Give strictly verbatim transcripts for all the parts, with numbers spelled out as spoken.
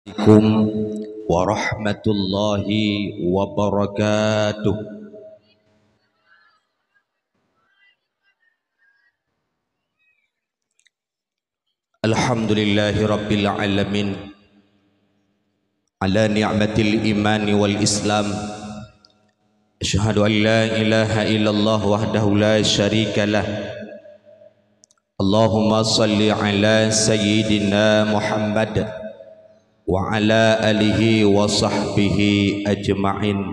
Assalamualaikum warahmatullahi wabarakatuh. Alhamdulillahi rabbil alamin. Ala ni'matil imani wal islam. Asyhadu an la ilaha illallah wahdahu la syarika lah. Allahumma salli ala sayyidina Muhammad wa ala alihi wa sahbihi ajma'in.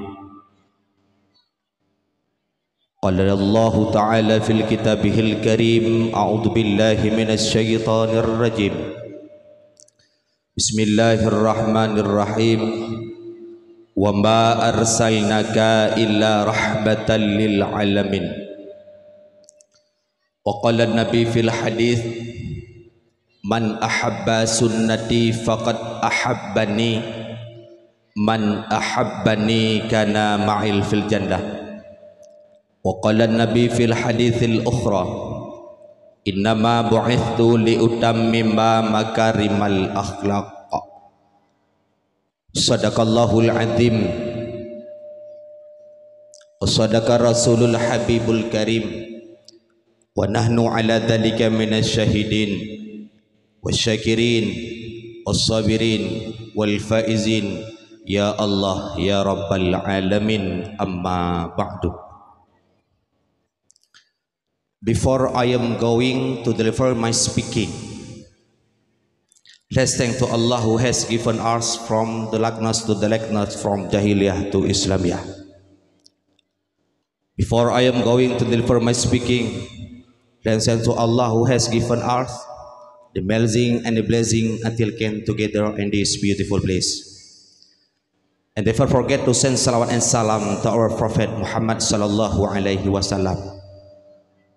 Qala Allahu ta'ala fil kitabihil karim, a'udzu billahi minasy syaithanir rajim. Bismillahirrahmanirrahim. Wa ma arsalnaka illa rahmatan lil alamin. Wa qala Nabi fil hadits, "Man ahabba sunnati faqad ahabbani, man ahabbani kana ma'il fil jannah." Wa qala Nabi fil haditsil ukhra, "Innama bu'itstu li utammima makarimal akhlaq." Sadaqallahul azim. Wa sadaqa rasulul habibul karim. Wa nahnu ala dzalika minasy syahidin wasyakirin wassabirin wal faizin. Ya Allah, ya Rabbal alamin, amma ba'du. Before I am going to deliver my speaking, let's thank to Allah who has given us from the darkness to the lightness, from jahiliyah to Islamiyah. Before I am going to deliver my speaking, let's thank to Allah who has given us the blessing and the blessing until came together in this beautiful place. And never forget to send salawat and salam to our Prophet Muhammad sallallahu alaihi wasallam,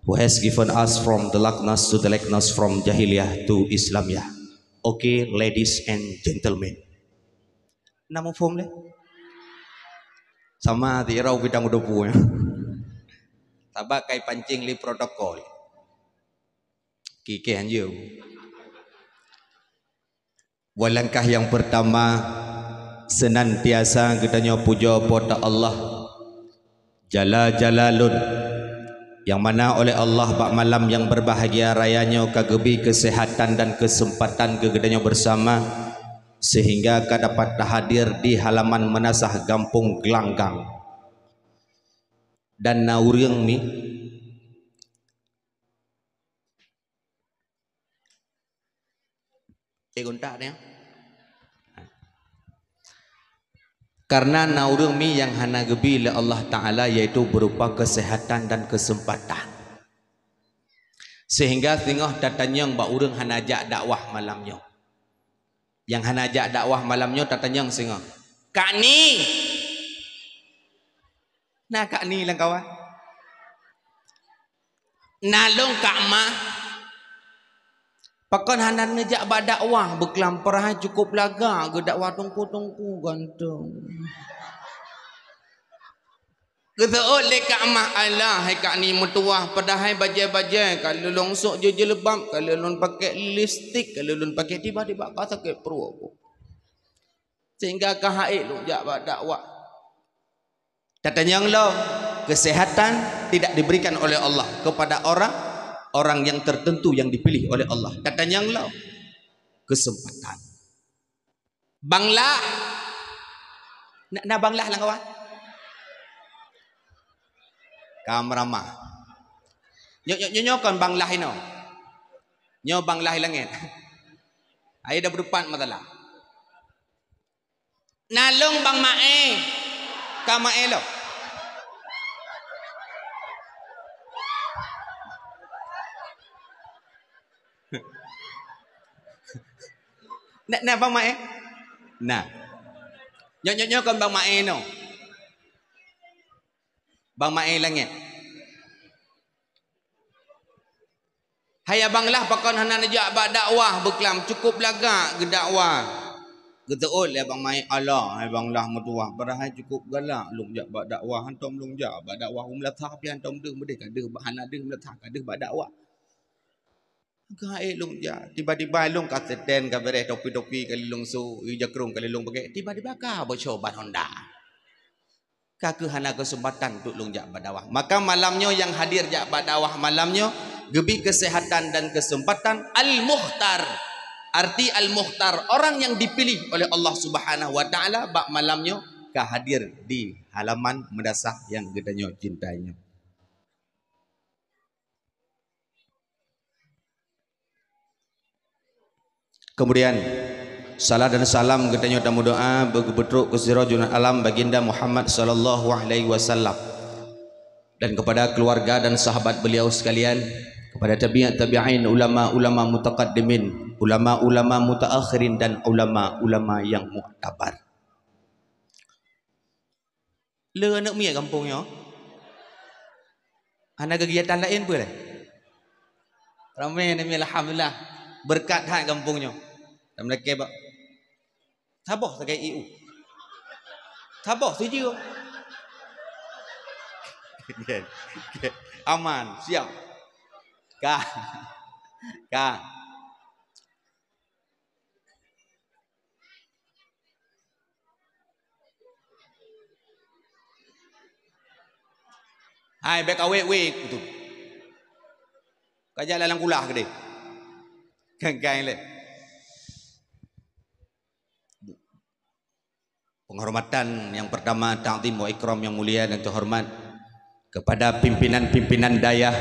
who has given us from the darkness to the lightness, from jahiliyah to Islamiyah. Okay, ladies and gentlemen. Na muphom lé? Sama di irau bidang udah punya. Tabak kai pancing li protokol. Kikeh anjing. Walangkah nyang peurtama, seunantiasa geutanyoe pujoe Po teu Allah Jalla Jalalun, nyang mana oleh Allah bak malam nyang beurbahagia raya nyoe ka geubri keuseuhatan dan keuseumpatan keu geutanyoe beusama, seuhingga ka dapat tahadir di halaman meunasah Gampông Glanggang. Dan na ureuëng mi Eh, gontak dia. Karena na ureuëng mi nyang hana geubri lé Allah Ta'ala, yaitu berupa kesehatan dan kesempatan. Sehingga singoh tatanyong bak ureuëng hana jak dakwah malam nyoe. Nyang hana jak dakwah malam nyoe tatanyong singoh. Kak Ni! Na Kak Ni lam kawan? Na lôn Kak Mah. Pakon hana neujak bak dakwah, beuklam peureulée cukup lagak geudakwah teungku-teungku ganteng. Geuseuôt lé Kak Mah, "Alah, hai Kak Ni meutuwah, padahai bajée-bajée ka lôn sok jeuleubab, ka lôn pakai lipstik, ka lôn pakai tiba-tiba ka sakét pruet." Sehingga ka han ék lôn jak bak dakwah. Tatanyong lom, kesehatan tidak diberikan oleh Allah kepada orang, orang yang tertentu yang dipilih oleh Allah. Tatanyong lom, kesempatan. Banglah. Na, na banglah lam kawan? Ka meuramah. Nyoe, nyoe, nyoe, nyoe kon banglah inoe. Nyoe banglah langét. Ai dah beudupat masalah. Na lôn Bang Mae. Ka Mae lôn. Na, na Bang Mae? Na. Nyoe, nyoe, nyoe kon Bang Mae nyoe. Bang Mae Langét. Hai Abang Lah, pakon hana neujak bak dakwah beuklam, cukup lagak geudakwah. Geuteuôt lé Abang Mae, "Alah, hai Bang Lah meutuwah, padahai cukup galak lôn jak bak dakwah, hantom lôn jak bak dakwah, u meulasah pih hantom deuh, meudeh ka deuh, hana deuh meulasah ka deuh bak dakwah." Ka ék lôn jak, tiba-tiba lôn ka seutén, ka beureh topi-topi, ka lheueh lôn su, ié jakrong ka lheueh lôn pagée, tiba-tiba ka boco ban Honda. Ka keuh hana keuseumpatan untuk lôn jak bak dakwah. Maka malam nyoe nyang hadir jak bak dakwah malam nyoe geubri keuseuhatan dan keuseumpatan al-mukhtar. Arti al-mukhtar, orang yang dipilih oleh Allah Subhanahu wa Taala bak malam nyoe ka hadir di halaman madrasah nyang geutanyoe cintai nyoe. Kemudian, salat dan salam geutanyoe tameudoa beu-, beutrok keu Sirajul Alam Baginda Muhammad sallallahu alaihi wasallam. Dan kepada keluarga dan sahabat beliau sekalian, kepada tabi'ut tabi'in, ulama-ulama mutaqaddimin, ulama-ulama mutaakhirin dan ulama-ulama yang muktabar. Le aneuk miet gampông nyoe. Hana kegiatan laén peue lé? Ramé aneuk miet, alhamdulillah. Beureukat that gampông nyoe. Lam lakée bak. Saboh sagai I U. Saboh sijeueng. Aman, siap. Ka. Ka. Hai, bék kawét wék tu. Ka jak lam kulah keudeh. Kan-kan lé. Penghormatan yang pertama, takzim wa ikram yang mulia dan terhormat kepada pimpinan-pimpinan dayah,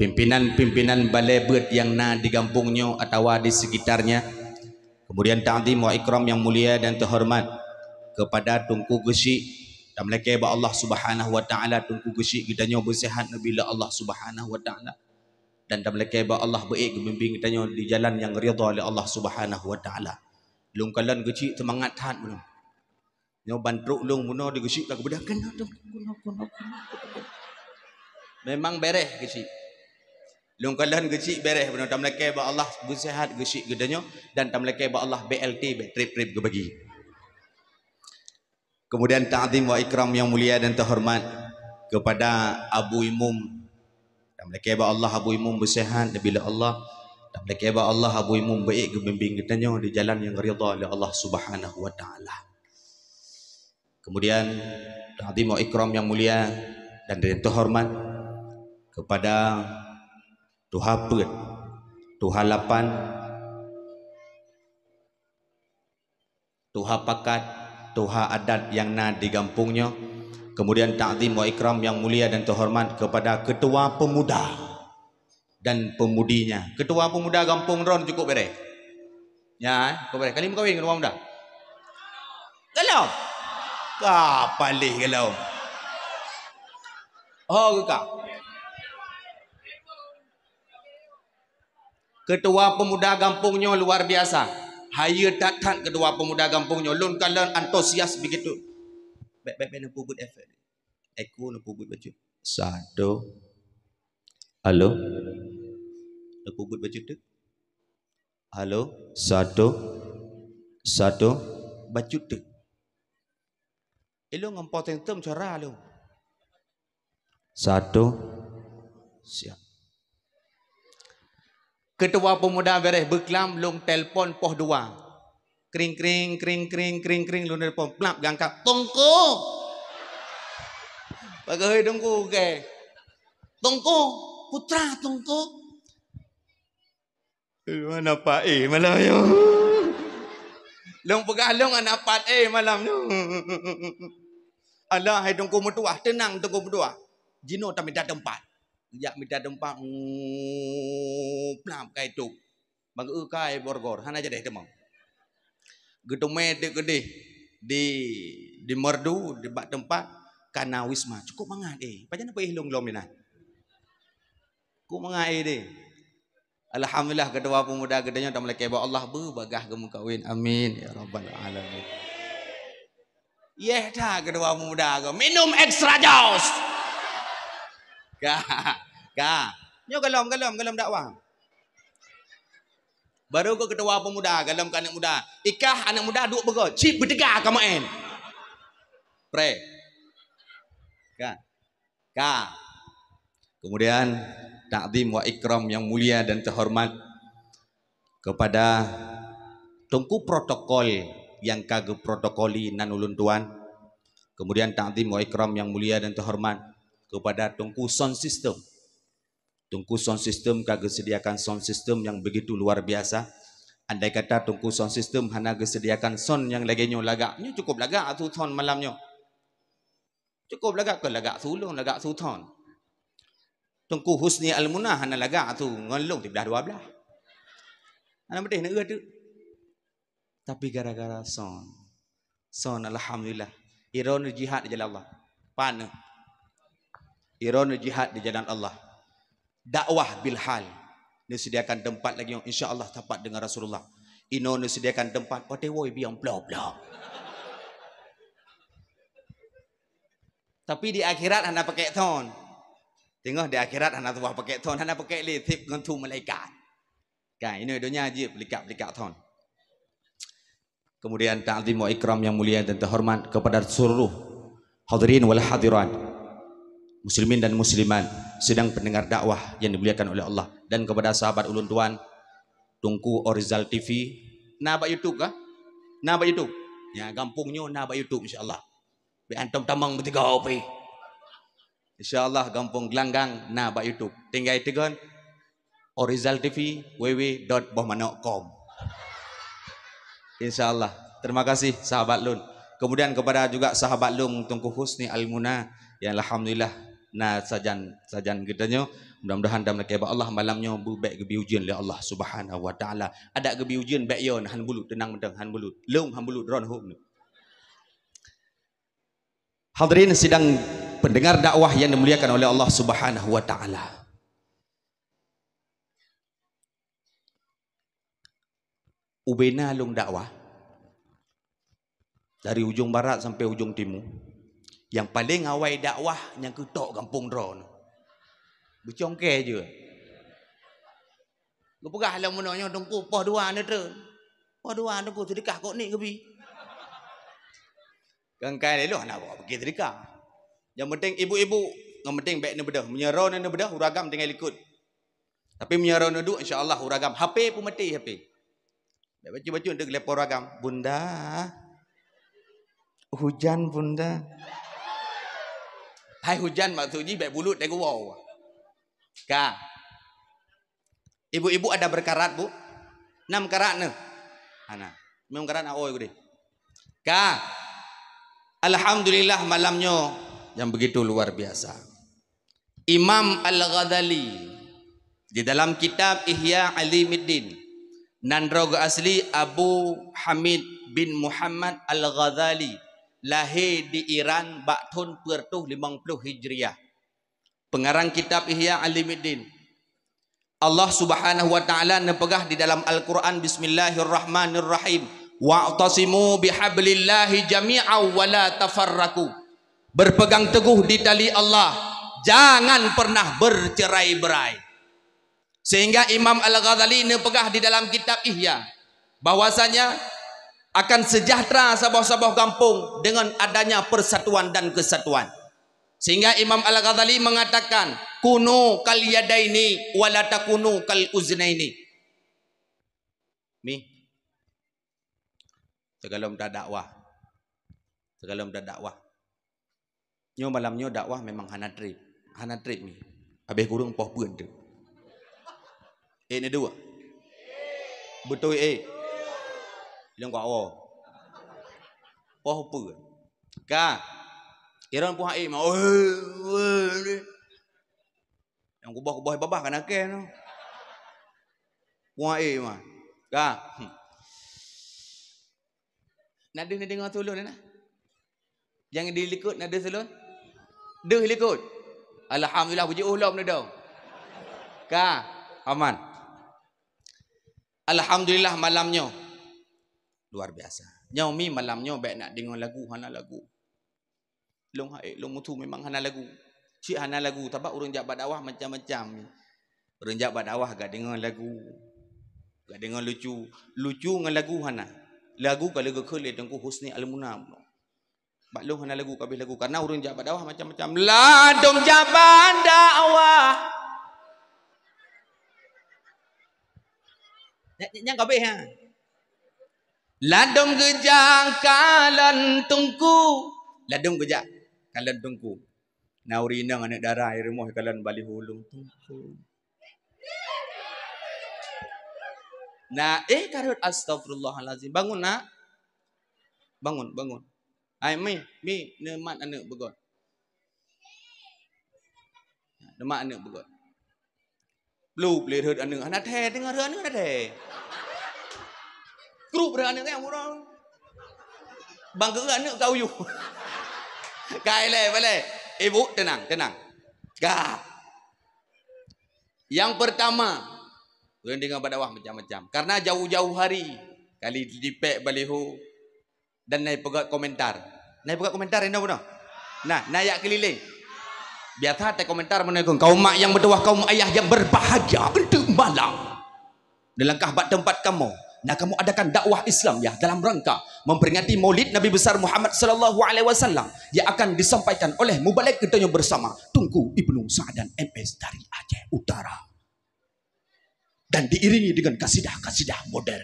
pimpinan-pimpinan balai beuet yang na di gampông nyoe atawa di sekitarnya. Kemudian takzim wa ikram yang mulia dan terhormat kepada Teungku Geuchik. Tameulakée bak Allah Subhanahu wa Taala, Teungku Geuchik geutanyoe beuseuhat neubri lé Allah Subhanahu wa Taala. Dan tameulakée bak Allah beuék geubimbéng geutanyoe di jalan nyang ridha lé Allah Subhanahu wa Taala. Lôn kalon Geuchik seumangat that bunoe. Nyoe ban trok lôn bunoe di Geuchik ka geubeudôh, "Keunoe, Teungku, keunoe, keunoe, keunoe." Memang beureh Geuchik. Lôn kalon Geuchik beureh bunoe, tameulakée bak Allah beuseuhat Geuchik geutanyoe dan tameulakée bak Allah B L T bék treb-treb geubagi. Kemudian takzim wa ikram yang mulia dan terhormat kepada Abu Imum. Tameulakée bak Allah Abu Imum beuseuhat neubri lé Allah. Tameulakée bak Allah Abu Imum beuék geubimbéng geutanyoe di jalan nyang ridha lé Allah Subhanahu wa Taala. Kemudian takzim wa ikram yang mulia dan yang terhormat kepada Tuha Peuet, Tuha Lapan, Tuha Pakat, Tuha Adat nyang na di gampông nyoe. Kemudian takzim wa ikram yang mulia dan terhormat kepada Ketua Pemuda dan Pemudinya. Ketua Pemuda gampông droen cukup beureh. Ya, eh? Cukup beureh. Kali meukawen Ketua Pemuda? Galom. Ka paléh galom. Oh, ka. Ketua Pemuda gampông nyoe luar biasa. Hayeue that-that Ketua Pemuda gampông nyoe. Lôn kalon antusias begitu. Bék, bék, bék neupeubuet efek. Eko neupeubuet bacut. Satu. Halo. Neupeubuet bacut tu. Halo. Satu. Satu. Bacut tu. Ilôn ngon po teunteuem suara lôn. Satu. Siap. Ketua Pemuda beureh beuklam, lôn telepon poh dua. Kring, kring, kring, kring, kring, kring, lôn telepon. Plap, geuangkat. "Teungku!" Pakai, "Hei, Teungku, ke?" "Teungku, putra Teungku." Alah, hana pat éh malam nyoe. Lôn peugah lôn hana pat éh malam nyoe. Alah, hai Teungku meutuah, teunang Teungku meutuah. Jinoe tamita teumpat. Jak mita teumpat, mm, plap kai tôp. Bak geu-eu kai borgor, hana jadeh teuma. Geuteumé teuk keudeh di, di merdu, di bak teumpat, kana wisma. Cukup mangat éh. Pajan apa éh lôn lom inan? Cukup mangat éh deh. Alhamdulillah, ketua pemuda geutanyoe tameulakée bak Allah beubagaih geumeukawen. Amin ya rabbal alamin. Yeh that ketua pemuda ke minum extra jos. Ka, ka. Nyoe galom, galom, galom dakwah. Baru ke ketua pemuda, galom ke aneuk muda. Ikah aneuk muda duek beugôt, cit beuteuga ka maén. Pre. Ka. Ka. Kemudian, takzim wa ikram yang mulia dan terhormat kepada Teungku protokol yang ka geuprotokoli nan ulôn tuan. Kemudian takzim wa ikram yang mulia dan terhormat kepada Teungku sound system. Teungku sound system ka geusediakan sound system yang begitu luar biasa. Andai kata Teungku sound system hana geusediakan sound nyang lagèe nyoe lagak, nyoe cukup lagak atau sound malam nyoe. Cukup lagak ke lagak sulong, lagak suton. Teungku Husni Al-Muna hana lagak tu ngon lông siblah dua blah. Hana beudeh neugeuh tu. Tapi gara-gara son. Son alhamdulillah. Iron jihad di jalan Allah. Pan. Iron jihad di jalan Allah. Dakwah bil hal. Neusediakan tempat lagi nyoe, insya Allah sapat dengan Rasulullah. Inoe neusediakan tempat, watèe woe biang blo-blo. Tapi di akhirat hana pakèk thon. Teungoh di akhirat hana tuwah pakèk thon, hana pakèk lé, sép ngon su malaikat. Kan, inoe donya jeuet peulikak-peulikak thon. Kemudian takzim wa ikram yang mulia dan terhormat kepada seluruh hadirin wal hadirat, muslimin dan muslimat, sidang pendengar dakwah yang dimuliakan oleh Allah, dan kepada sahabat ulôn tuan, Teungku Orizal T V. Na bak YouTube kah? Na bak YouTube? Ya, gampông nyoe na bak YouTube, insya Allah. Bèk hantom tamong beutiga pih. Insya Allah gampông Gelanggang na bak YouTube. Tinggai teugön Orizal T V, W W W dot bohmanok com. Insya Allah. Terima kasih sahabat lôn. Kemudian kepada juga sahabat lôn Teungku Husni Al-Muna yang alhamdulillah na sajan, sajan geutanyoe. Mudah-mudahan dan meulakèe bak Allah malam nyoe beu bèk geubi ujeuen lé Allah Subhanahu wa Taala. Adak geubi ujeuen bèk yo, han bulut, teunang mantong, han bulut. Lông han bulut, droeneuh hom. Hadirin sidang pendengar dakwah yang dimuliakan oleh Allah Subhanahu wa Taala. Ubena lôn dakwah dari ujong barat sampai ujong timu. Nyang paleng awai dakwah nyang keutok gampông droeneuh. Beucongkè jeuet. Geupeugah lom meunoe nyoe Teungku poh dua neutreun. Poh dua Teungku seudeukah kok nik geubi. Keukai lé lôn hana bawa pike seudeukah. Nyang penting ibu-ibu, nyang penting bèk neubeudôh. Meunyoe droeneuh neubeudôh, ureueng agam tinggai likot. Tapi meunyoe droeneuh duek, insya Allah ureueng agam H P peumaté H P. Bèk bacut-bacut deuh geulepon ureueng agam. Bunda, hujan bunda. Hai hujan maksud jih bèk bulut deh geuwoe. Ka. Ibu-ibu ada berkarat, Bu? Nam karat neuh? Hana. Mem karat na oi gudeh. Ka. Alhamdulillah malam nyoe yang begitu luar biasa. Imam Al-Ghazali di dalam kitab Ihya Ulumuddin, nan droe geuh asli Abu Hamid bin Muhammad Al-Ghazali, lahé di Iran bak thon peuet reutôh limong ploh Hijriah. Pengarang kitab Ihya Ulumuddin. Allah Subhanahu wa Ta'ala neupeugah di dalam Al-Quran, "Bismillahirrahmanirrahim. Wa'tasimu bihablillahi jami'an wa la tafarraqu." Berpegang teguh di tali Allah, jangan pernah bercerai-berai. Sehingga Imam Al-Ghazali neupeugah di dalam kitab Ihya bahwasanya akan sejahtera saboh-saboh gampông dengan adanya persatuan dan kesatuan. Sehingga Imam Al-Ghazali mengatakan, "Kunu kal yadaini wa la takunu kal uznaini." Mi. Sigohlom that dakwah. Sigohlom that dakwah. Nyoe malam nyoe dakwah memang hana trép. Hana trép mi. Habéh kureueng poh peuet tu. Eh, neuduek. Beutôi, eh. Lôn kuat woe. Poh peuet. Ka. Iron poh, eh, ma. Nyang kuboh-kuboh babah kana kèe nyoe. Puang, eh, ma. Ka. Hmm. Na deuh neudeungoe su lôn na? Nyang di likot na deuh su lôn? Deuh likot. Alhamdulillah, puji Allah, meuneudo. Ka. Aman. Alhamdulillah, malam nyoe luar biasa. Nyoe mi malam nyoe bèk nak deungoe lagu, hana lagu. Lôn hai, lôn mutu memang hana lagu. Cit hana lagu, sabab ureueng jak bak dakwah macam-macam. Ureueng jak bak dakwah gak deungoe lagu, gak deungoe lucu. Lucu ngon lagu hana. Lagu ka lheueh geukheun lé Teungku Husni Al-Muna. Bak lôn hana lagu, ka habéh lagu. Karena ureueng jak bak dakwah macam-macam. Ladôm jak bak dakwah. Nyang ka abéh, ha. Ladôm geujak kalon teungku. Ladôm geujak kalon teungku. Na ureueng inong aneuk dara i rumoh kalon baliho lôn teungku. Na, eh, ka rhot, astagfirullahalazim. Bangun, nak. Bangun, bangun. Hai, mi, mi, neumat aneuk beugöt. Neumat aneuk beugöt. Blu, blu rhot aneuk, hana thèe, deungoe rhot aneuk hana thèe. Krup rhot aneuk nyan murah. Bang keu aneuk ka uyuh. Ka ilèe, balèe. Ibu, tenang, tenang. Ka. Yang pertama, ulôn deungoe bak dakwah macam-macam. Karena jauh-jauh hari kali jipèk baliho dan na ipeugöt komentar. Na ipeugöt komentar inong bunoe. Nah, na jak keulileng. Biasa teukomentar meunan, "Kaum mak yang bertuah, kaum ayah yang berbahagia, untuk malam." Dilangkah bak teumpat kamoe, nah, kamoe adakan dakwah Islam, ya, dalam rangka memperingati Maulid Nabi Besar Muhammad sallallahu alaihi wasallam yang akan disampaikan oleh mubalig geutanyoe bersama, Teungku Ibnu Sa'dan M S dari Aceh Utara. Dan diiringi dengan kasidah-kasidah modern.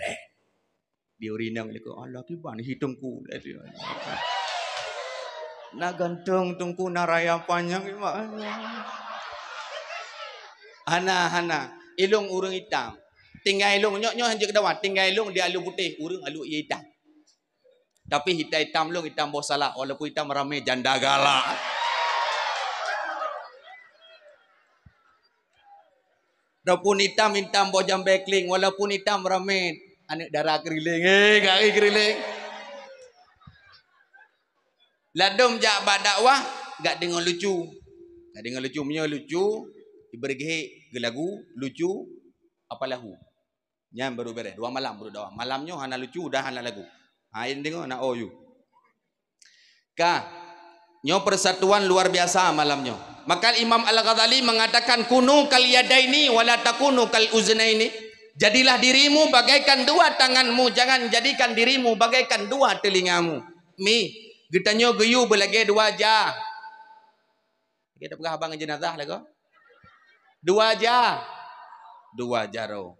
Di ureueng inong lé, "Allah kiban hi teungku." Na ganteng teungku, na raya panyang, imak. Hana, hana. Ilôn ureueng itam. Tinggai ilôn, nyoe, nyoe hanjeuet keudawa. Tinggai ilôn di alue putéh, ureueng alue ié itam. Tapi itam-itam lôn, itam boh salak, walaupun itam ramé janda galak. Walaupun itam-itam boh jambé kling, walaupun itam ramé aneuk dara keurileng. Eh, gari keurileng. Ladôm jak bak dakwah, gak deungoe lucu. Gak deungoe lucu, meunyoe lucu, ibeureuguek geulagu, lucu, apa lahu. Nyan baru beres, dua malam baru dakwah. Malam nyoe hana lucu dan hana lagu. Ha, deungoe na, oh, you. Ka. Nyoe persatuan luar biasa malam nyoe. Maka Imam Al-Ghazali mengatakan, "Kunu kal yadaini wa la takunu kal uznaini." Jadilah dirimu bagaikan dua tanganmu, jangan jadikan dirimu bagaikan dua telingamu. Mi, geutanyoe geuyue beulagèe dua ja. Lagèe tapeugah abang jenazah lagoe. Dua ja. Dua jaroe.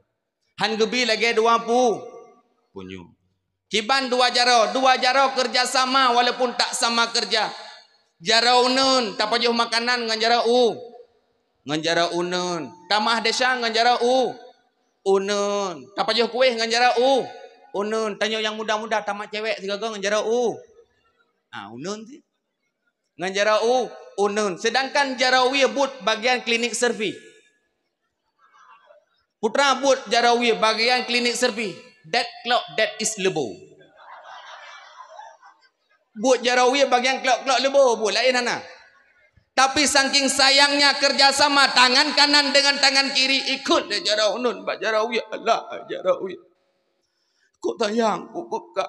Han geubi lagèe dua pu-, punyueng. Kiban dua jaroe, dua jaroe kerja sama walaupun tak sama kerja. Jaroe uneuen tapajoh makanan ngon jaroe u-, ngon jaroe uneuen. Tamah desya ngon jaroe u-, uneuen. Tapajoh kueh ngon jaroe u-, uneuen. Tanyoe nyang muda-muda tamat cewek sigoe ngon jaroe u-, ah, uneuen cit. Ngon jaroe u-, uneuen. Sedangkan jaroe wie buet bagian klinik servis. Putra buet jaroe wie bagian klinik servis. That clock, that is leubo. Buet jaroe wie bagian clock-clock leubo, buet laén hana. Tapi saking sayangnya kerja sama tangan kanan dengan tangan kiri ikut lé jaroe uneuen bak jaroe wie. Alah, jaroe wie. Kok sayang, kok, kok ka.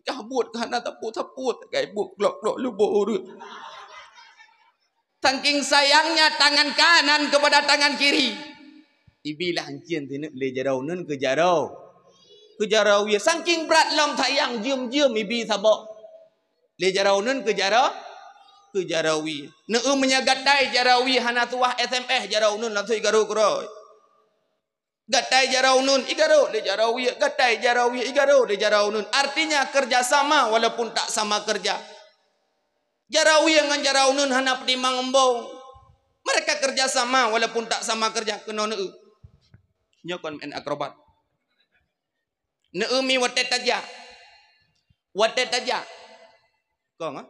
Ka buet ka hana tapot-tapot, ka buet glok-glok lubok ureueng. Saking sayangnya tangan kanan kepada tangan kiri. Ibi lah hancien sineuk lé jaroe uneuen keu jaroe. Keu jaroe wie. Saking brat lom sayang jeuem-jeuem ibi saboh. Lé jaroe uneuen keu jaroe, keu jaroe wie. Neu meunyoe gatai jaroe wie hana tuwah S M S jaroe uneuen langsung igaru keudroe. Gatai jaroe uneuen, igarok lé jaroe wie, gatai jaroe wie, igarok lé jaroe uneuen. Artinya kerja sama walaupun tak sama kerja. Jaroe wie ngon jaroe uneuen hana peutimang embong. Mereka kerja sama walaupun tak sama kerja. Keunoe neu. Nyoe kon main akrobat. Neu mi watèe tajak. Watèe tajak. Kong, ah?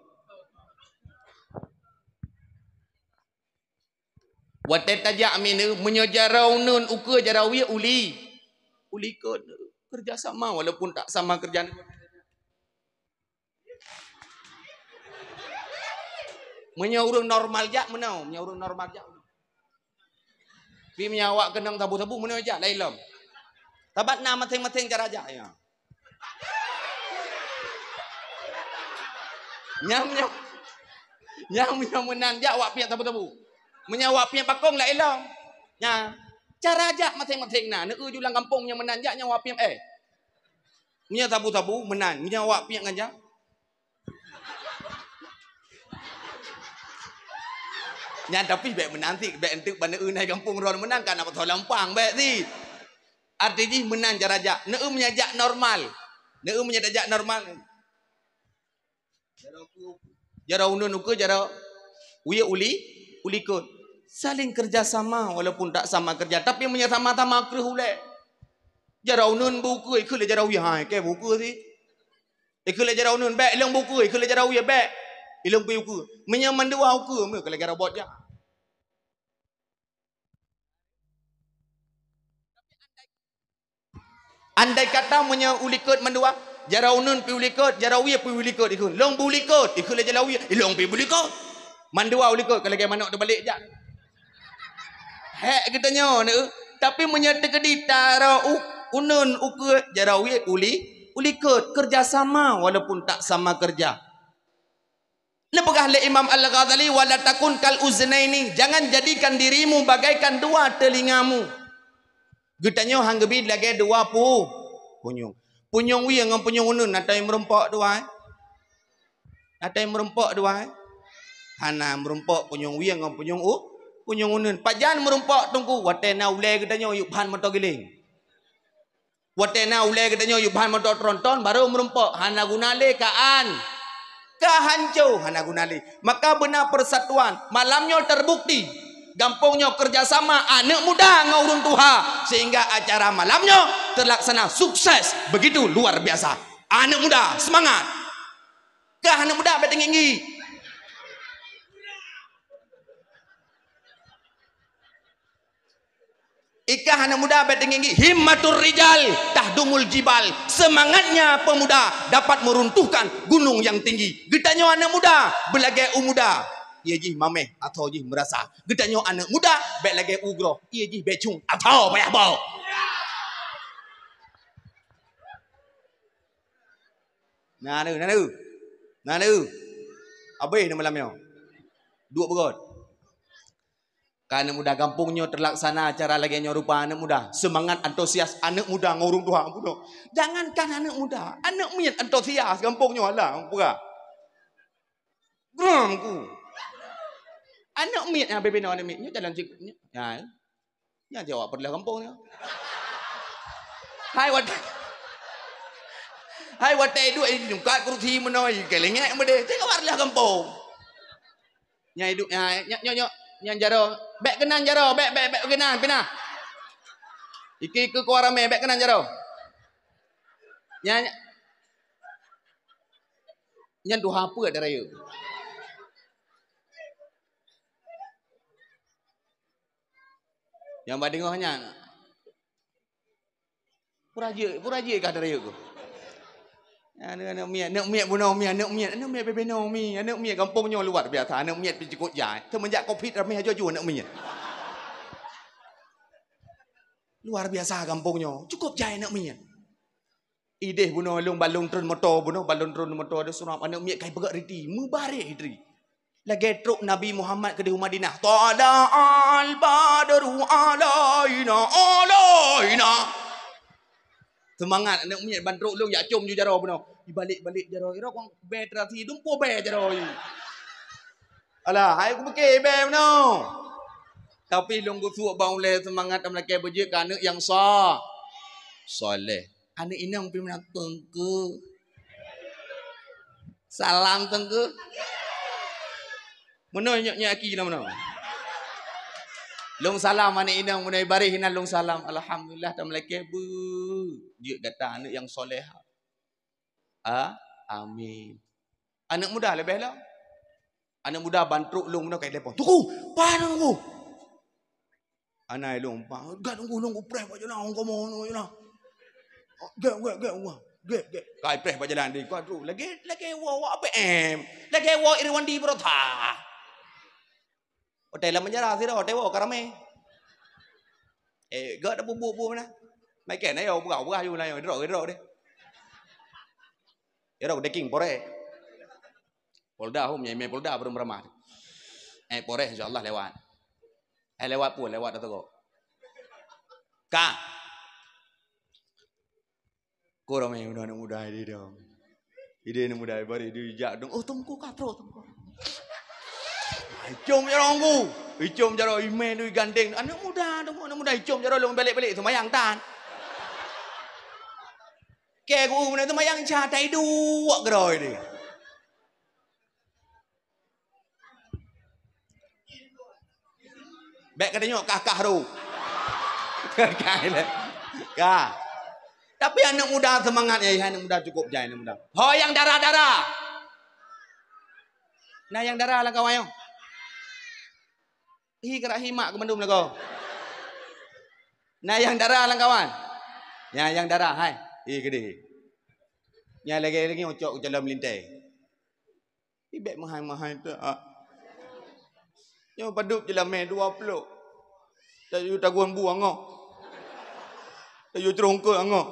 Watèe tajak mi neu, meunyoe jaroe uneuen ukeue jaroe wie uli. Uli kon kerja sama walaupun tak sama kerja. Meunyoe ureueng normal jak meunoe, meunyoe ureueng normal jak. Tapi meunyoe awak keunong sabu-sabu meunoe jak laén lom. Sabat na maséng-maséng cara jak, ya. Nyang meunyoe, nyang meunyoe meunan jak awak piep sabu-sabu. Meunyoe awak piep pakong laén lom. Nya, cara jak maséng-maséng na. Neu ju lam gampông meunyoe meunan jak nyan awak piep, eh. Meunyoe sabu-sabu meunan, meunyoe awak piep ngon jak. Nyan tapi bèk meunan cit, bèk enteuk bak neu nai gampông droen meunan ka na pasoe lampang bèk cit. Arti jih meunan cara jak. Neu meunyo jak normal. Neu meunyo tajak normal. Jaroe uneun ukeue, jaroe wie uli, ulikot. Saling kerja sama walaupun tak sama kerja. Tapi meunyo sama-sama kreueh ulée. Jaroe uneun beu ukeue, ikheun lé jaroe wie, hai, kée beu ukeue sit. Ikheun lé jaroe uneun, bék ilong beu ukeue, ikheun lé jaroe wie, bék ilong pih ukeue. Meunyo mandua ukeue, meu keu lagée robot jak. Andai kata meunyo ulikot mandua, jaroe uneun pih ulikot, jaroe wie pih ulikot ikheun. Long beu ulikot, ikheun lé jaroe wie, ilong pih beu ulikot. Mandua ulikot, ka lagée manok teubalek jak. Hék geutanyoe neu. Tapi meunyo teukeudi jaroe u-, uneun ukeue, jaroe wie uli, ulikot, kerja sama walaupun tak sama kerja. Neupeugah lé Imam Al-Ghazali, "Wala takun kal uznaini," jangan jadikan dirimu bagaikan dua telingamu. Geutanyoe han geubi lagée dua pu-, punyueng. Punyueng wie ngon punyueng uneun, na teumeureumpok dua, eh? Na teumeureumpok dua, eh? Hana meurumpok punyueng wie ngon punyueng u-, punyueng uneun. Pajan meurumpok teungku, watée na ulée geutanyoe yub ban moto giléng. Watée na ulée geutanyoe yub ban moto tronton, barô meurumpok, hana guna lé ka an. Ka hanco, hana guna lé. Maka beuna persatuan. Malam nyoe terbukti, gampông nyoe kerjasama aneuk muda ngon ureuëng tuha, sehingga acara malam nyoe terlaksana sukses begitu luar biasa. Aneuk muda, semangat! Kah aneuk muda bék teunggi-nggi. Ikah aneuk muda bék teunggi-nggi. Himmatur rijal tahdumul jibal. Semangatnya pemuda dapat meruntuhkan gunung yang tinggi. Geutanyoe aneuk muda beulagée u muda, ié jih mameh atau jih meurasa. Geutanyoe aneuk muda bék lagée u groh, ié jih bécung atau payah boh. Na lé, na lé. Na lé. Abéh na malam nyoe. Duek beugôt. Ka aneuk muda gampông nyoe terlaksana acara lagée nyoe rupa aneuk muda. Semangat antusias aneuk muda ngon ureuëng tuha bunoe. Jangankan aneuk muda, aneuk miet antusias gampông nyoe alah peugah. Gram ku. Aneuk miet nyang bebe nyoe aneuk miet. Nyoe jalan cik. Nyoe. Nyan jaweueb peureuleh gampông nyoe. Hai wat-, hai watée duek nyungkat kursi meunoe, keu lengek meudeh. Cit ka peureuleh gampông. Nyang iduek, nyan, nyan, nyan, nyan, nyan jaroe. Bék keunan jaroe, bék, bék, bék keunan, pinah. Ike-ike kuah ramé, bék keunan jaroe. Nyan, nyan. Nyan tuha peuet dara yue. Nyang ba deungoh nyan. Pura jeuet, pura jeuet kah dara yue ku. Aneuk, aneuk miet, aneuk miet bunoe mi, aneuk miet, aneuk miet bebe noe mi, aneuk miet gampông nyoe luar biasa, aneuk miet pih cukôp jai. Seumeunjak covid ramé aju-aju aneuk miet. Luar biasa gampông nyoe, cukôp jai aneuk miet. Ideh bunoe lôn balon treun moto bunoe, balon treun moto ada surap aneuk miet kai peugah riti, mubarek idri. Lagée trok Nabi Muhammad keudeh u Madinah. Tala'al badru alaina, alaina. Seumangat aneuk miet ban trok lôn jak com ju jaroe bunoe. Ibalik-balik jaroe, ira kong bée terasi dumpo bée jaroe. Alah, hai kupike bée bunoe. Tapi lôn geusuek bak ulée seumangat dan lakée beujeuet keu aneuk nyang sa-, saleh. Aneuk inong pih meunan teungku. Salam teungku. Meunoe nyok nyok aki na meunoe. Lôn salam aneuk inong meunoe baréh inan lôn salam. Alhamdulillah tameulakée beu. Jeuet gata aneuk nyang soleh. A, amin. Aneuk muda leubeh lom. Aneuk muda ban trok lôn meunoe kai telepon. Teungku, pahan teungku. Anai lôn, pa, gak teungku lôn kupreh bak jalan, hong komo nyoe lah. Gek, gek, gek, wah, gek, gek. Kai preh bak jalan di, kau tu. Lagi, lagi wo, wo A P M. Lagi wo Irwandi Brota. Hotel lam penjara sira, hotel wo karame. Eh, gak ada bubuk-bubuk mana? Mai ken ayo buka, buka ayo lah, ayo drop, drop deh. Drop deking pore. Polda hom nyai mé Polda baru meramah. Eh, Polres insya Allah lewat. Eh, lewat pun, lewat dah tegok. Ka. Kurang mé udah anak muda ini dong. Ini anak muda baru dia jak dong. Oh, tungku ka trok tungku. Icom jaroe ku. Icom jaroe imé tu gandeng. Anak muda, tungku anak muda icom jaroe long belek-belek semayang tan. Kèe geu-eu meunan teumayang cha tai duek keudroe deh. Bèk ka tanyong kah-kah ru. Ka ilèe. Ka. Tapi aneuk muda seumangat ya, aneuk muda cukup jai aneuk muda. Ho nyang dara-dara. Na nyang dara lam kawan nyoe? Hi, keurak hi mak keu mandum lagoe. Na nyang dara lam kawan? Nyang, nyang dara hai. Hi, keudéh. Nyang lagèe-lagèe nyoe cok u jalan meulintèe. Ibèk meuhai-meuhai teuh, ah. Nyoe padub jeulamèe dua ploh. Tayue tagun bu angoh. Tayue ceurongkot angoh.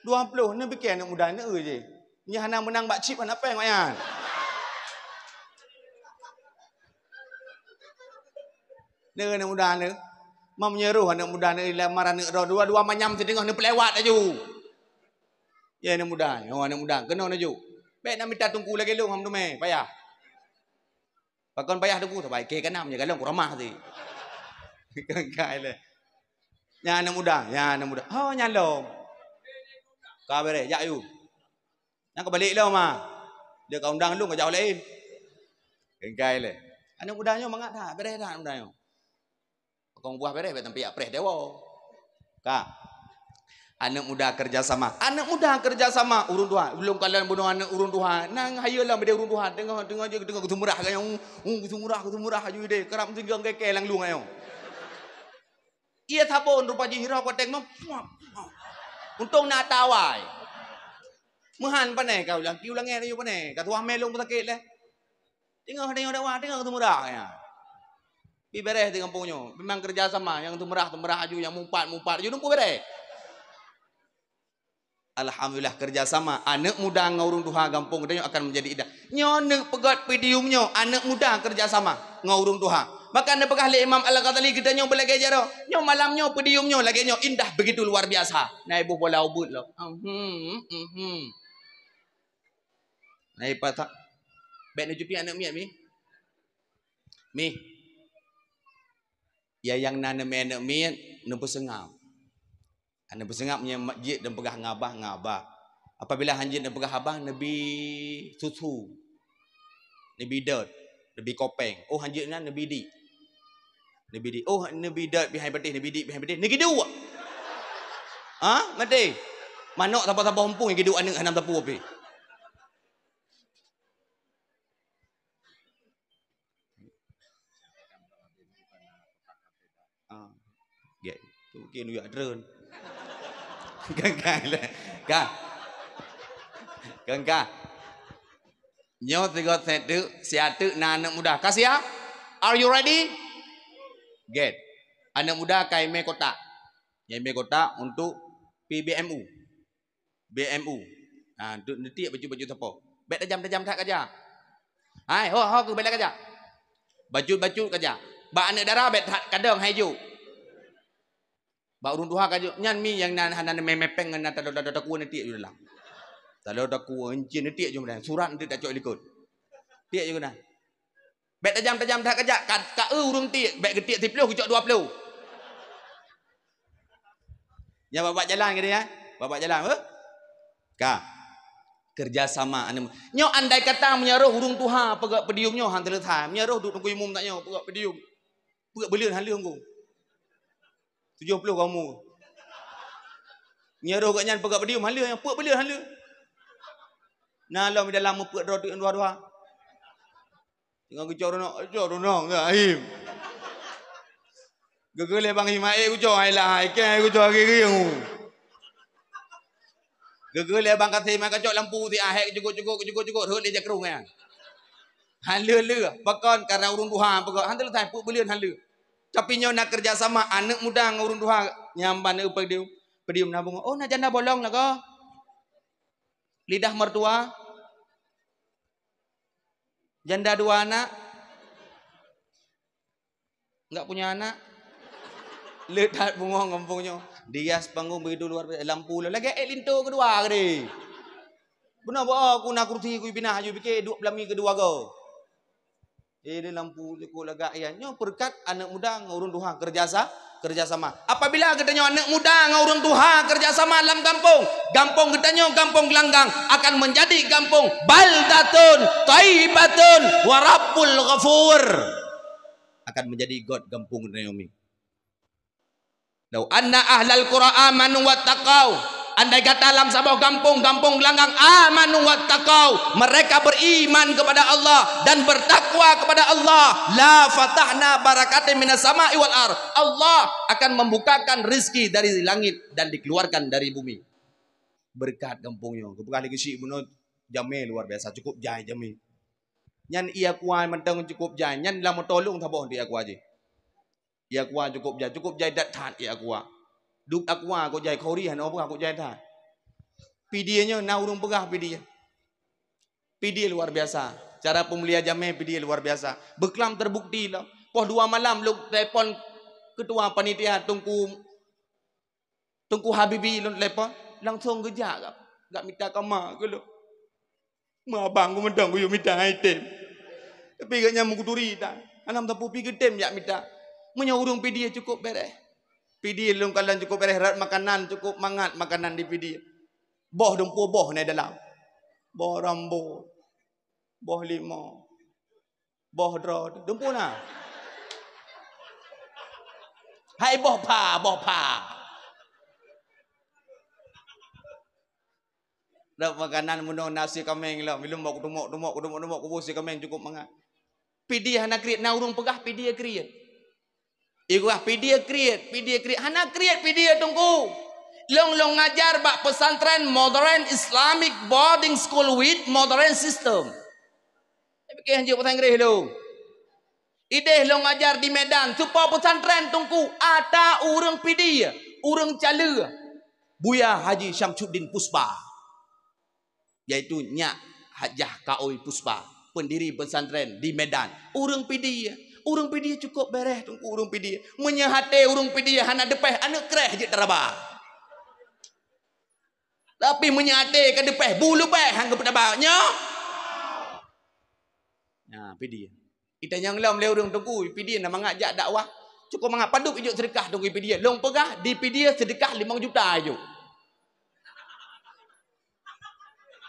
Dua ploh, neupiké aneuk muda neueu jih. Nyan hana meunang bak chip hana péng awaknyan. Neueu aneuk muda neueu. Meunyoe roh aneuk muda neueu lamar aneuk droe dua-dua manyam sideungoh neupeulewat laju. Ya aneuk muda, nyoe aneuk muda keunoe neuju. Bèk na mita teungku lagèe lôn hom teumé, payah. Pakon payah teungku, sabai kèe ka nam nyoe galong kuramah sit. Kan ka ilèe. Nyan aneuk muda, nyan aneuk muda. Oh, nyan lom. Ka bèrèh, jak yue. Nyan ka balek lom ah. Dia ka undang lôn ka jak laén. Kan ka ilèe. Aneuk muda nyoe mangat that, bèrèh that aneuk muda nyoe. Pakon buah bèrèh bèk tampiak preh dewa. Ka. Aneuk muda kerja sama. Aneuk muda kerja sama ureueng tuha. Ulôn kalon bunoe aneuk ureueng tuha. Nang hayeue lom bidé ureueng tuha. Teungoh, teungoh jih, teungoh geuseumurah gayong. Hu, geuseumurah, geuseumurah aju idéh. Karab meusinggang kèe-kèe lam lueng ayong. Iya sabon rupa jih hira kuateng mah. Puap, puap. Untông na tawai. Meuhan panai ka ulang, ki ulang nyan pane. Ka tuah mé lôn sakét lé. Teungoh, teungoh dakwah, teungoh geuseumurah nyan. Pi bèrèh di gampông nyoe. Memang kerja sama, nyang seumurah, seumurah aju, nyang mumpat, mumpat aju, teungku bèrèh. Alhamdulillah, kerja sama aneuk muda ngon ureueng tuha gampông geutanyoe akan menjadi indah. Nyoe neuk peugöt podium nyoe, aneuk muda kerja sama ngon ureueng tuha. Maka neupeugah lé Imam Al-Ghazali, geutanyoe beulagèe jaroe. Nyoe malam nyoe podium nyoe lagèe nyoe indah begitu luar biasa. Na iboh bola ubeut lom. Mhm, mhm. Na ipatah. Bèk neucuti aneuk miet mi. Mi. Ya nyang na neumé aneuk miet, neupeuseungab. Aneuk peuseungab nyan jeuet dan peugah ngon abah, ngon abah. Apabila han jeuet neupeugah abah, neubi susu, neubi dot, neubi kopeng. Oh, han jeuet nyan neubi dik. Neubi dik. Oh, neubi dot pih han patéh, neubi dik pih han patéh. Neugiduek. Ha? Maté. Manok saboh-saboh umpung giduek aneuk hana sapeue pih. Ah, gèt. Tu mungkin uyak drone. Kan, kan, kan. Kan, kan. Nyoe sigoe sèt teuk, siat teuk na aneuk muda. Ka siap? Are you ready? Gèt. Aneuk muda ka imè kotak. Nyang imè kotak untuk P B M U. B M U. Ha, tu neutiek bacut-bacut sapo. Bèk tajam-tajam that kajak. Hai, ho, ho, keu bèk kajak. Bacut-bacut kajak. Bak aneuk dara bèk that kadong hai jok. Bak ureueng tuha kajak. Nyan mi nyang na hana mé-, mépéng ngon na talo-talo takue neutiek ju dalam. Talo takue encin neutiek ju dalam. Surat neutiek tacok likot. Tiek ju keunan. Bèk tajam-tajam that kajak, ka, ka eu ureueng tiek, bèk geutiek siplôh geucok dua plôh. Nyan bak-bak jalan geude nyan, bak-bak jalan, eh? Ka. Kerja sama aneuk. Nyoe andai kata meunyoe roh ureueng tuha peugöt podium nyoe han teuleusa. Meunyoe roh duek teungku imum tanyoe peugöt podium. Peuet buleuen han lheueh ngku. Tujoh plôh ka umu. Nyoe roh gobnyan peugöt podium han lheueh, peuet buleuen han lheueh. Na lom di dalam meupeuet droe teuk dua-dua. Teungoh geucok runong, cok runong, ya, him. Geugeu lé Bang Ismail geucok, hai lah, hai kèe geucok, hai kèe geucok. Geugeu lé Bang Kasim, hai kacok lampu, si ahèk jukut-jukut, jukut-jukut, rhot lé jakrong, ya. Han lheueh-lheueh, pakon, karena ureueng tuha, pakon, han teuleusa, peuet buleuen han lheueh. Tapi nyoe na kerja sama aneuk muda ngon ureueng tuha, nyang ban eu podium, podium na bungong. Oh, na janda bolong lagoe. Lidah mertua. Janda dua anak. Enggak punya anak. Le that bungong gampông nyoe. Dihias panggung begitu luar biasa. Lampu lom lagèe èk linto keudua geude. Beuna bak aku na kursi ku pinah aju pike duek peulami keudua go. Eh, di lampu likot lagak ian. Nyoe peureukat aneuk muda ngon ureueng tuha kerja sa-, Kerjasama. Apabila geutanyoe aneuk muda ngon ureueng tuha kerjasama lam gampông, gampông geutanyoe, Gampông Gelanggang, akan menjadi gampông baldatun thaibatun wa rabbul ghafur. Akan menjadi göt gampông geutanyoe mi. "Lau anna ahlal qura amanu wattaqau." Andai kata lam saboh gampông, Gampông Gelanggang, amanu wattaqau, mereka beriman kepada Allah dan bertakwa kepada Allah, la fatahna barakatin minas sama'i wal ard. Allah akan membukakan rezeki dari langit dan dikeluarkan dari bumi. Berkat gampông nyoe. Geupeugah lé geuchik bunoe jamé luar biasa, cukup jai jamé. Nyan ié aqua mantong cukup jai. Nyan lam moto lôn saboh di aqua jih. Ié aqua cukup jai, cukup jai that-that ié aqua. Dum aqua kok jai, khori hana peugah kok jai that. Pidie nyoe na ureueng peugah pidie. Pidie luar biasa. Cara peumulia jamé pidie luar biasa. Beuklam terbukti lom. Poh dua malam lôn telepon ketua panitia Teungku, Teungku Habibi lôn telepon, langsung geujak gak, gak mita kama keu lôn. Meuabang geumeudong geuyue mita item. Tapi gobnyan meukuturi tan. Alam sapeue pi geutem jak mita. Meunyoe ureueng Pidie cukup bereh. Pidie lôn kalon cukup bereh, rot makanan cukup mangat makanan di Pidie. Boh dumpeue boh na dalam. Boh rambot. Boh limau. Boh droe. Dumpeue na. Hai boh pha, boh pha. Dak makanan meunong nasi kameng lom, ilom bak kutumok-tumok, kutumok-tumok, kuboh si kameng cukup mangat. Pidie hana kriet, na ureueng peugah Pidie kriet. Ipeugah Pidie kriet, Pidie kriet, hana kriet Pidie Teungku. Lôn, lôn ngajar bak pesantren Modern Islamic Boarding School with Modern System. Tapi keu hanjeuet bahasa Inggréh lôn. Idéh lôn ngajar di Medan, seupôt pesantren Teungku, ata ureueng Pidie, ureueng Caleue, Buya Haji Syamsuddin Puspa, yaitu nyak Hajah Kaoi Puspa, pendiri pesantren di Medan. Ureueng Pidie, ureueng Pidie cukup bereh Teungku, ureueng Pidie. Meunyoe até ureueng Pidie hana deupeh, aneuk kréh jeuet taraba. Tapi meunyoe até ka deupeh, bu leubeh han geupeutaba. Nyoe. Nah, Pidie. Itanyong lom lé ureueng Teungku, Pidie na mangat jak dakwah. Cukup mangat padub ijok seudeukah Teungku Pidie. Lôn peugah di Pidie seudeukah limong juta ijok.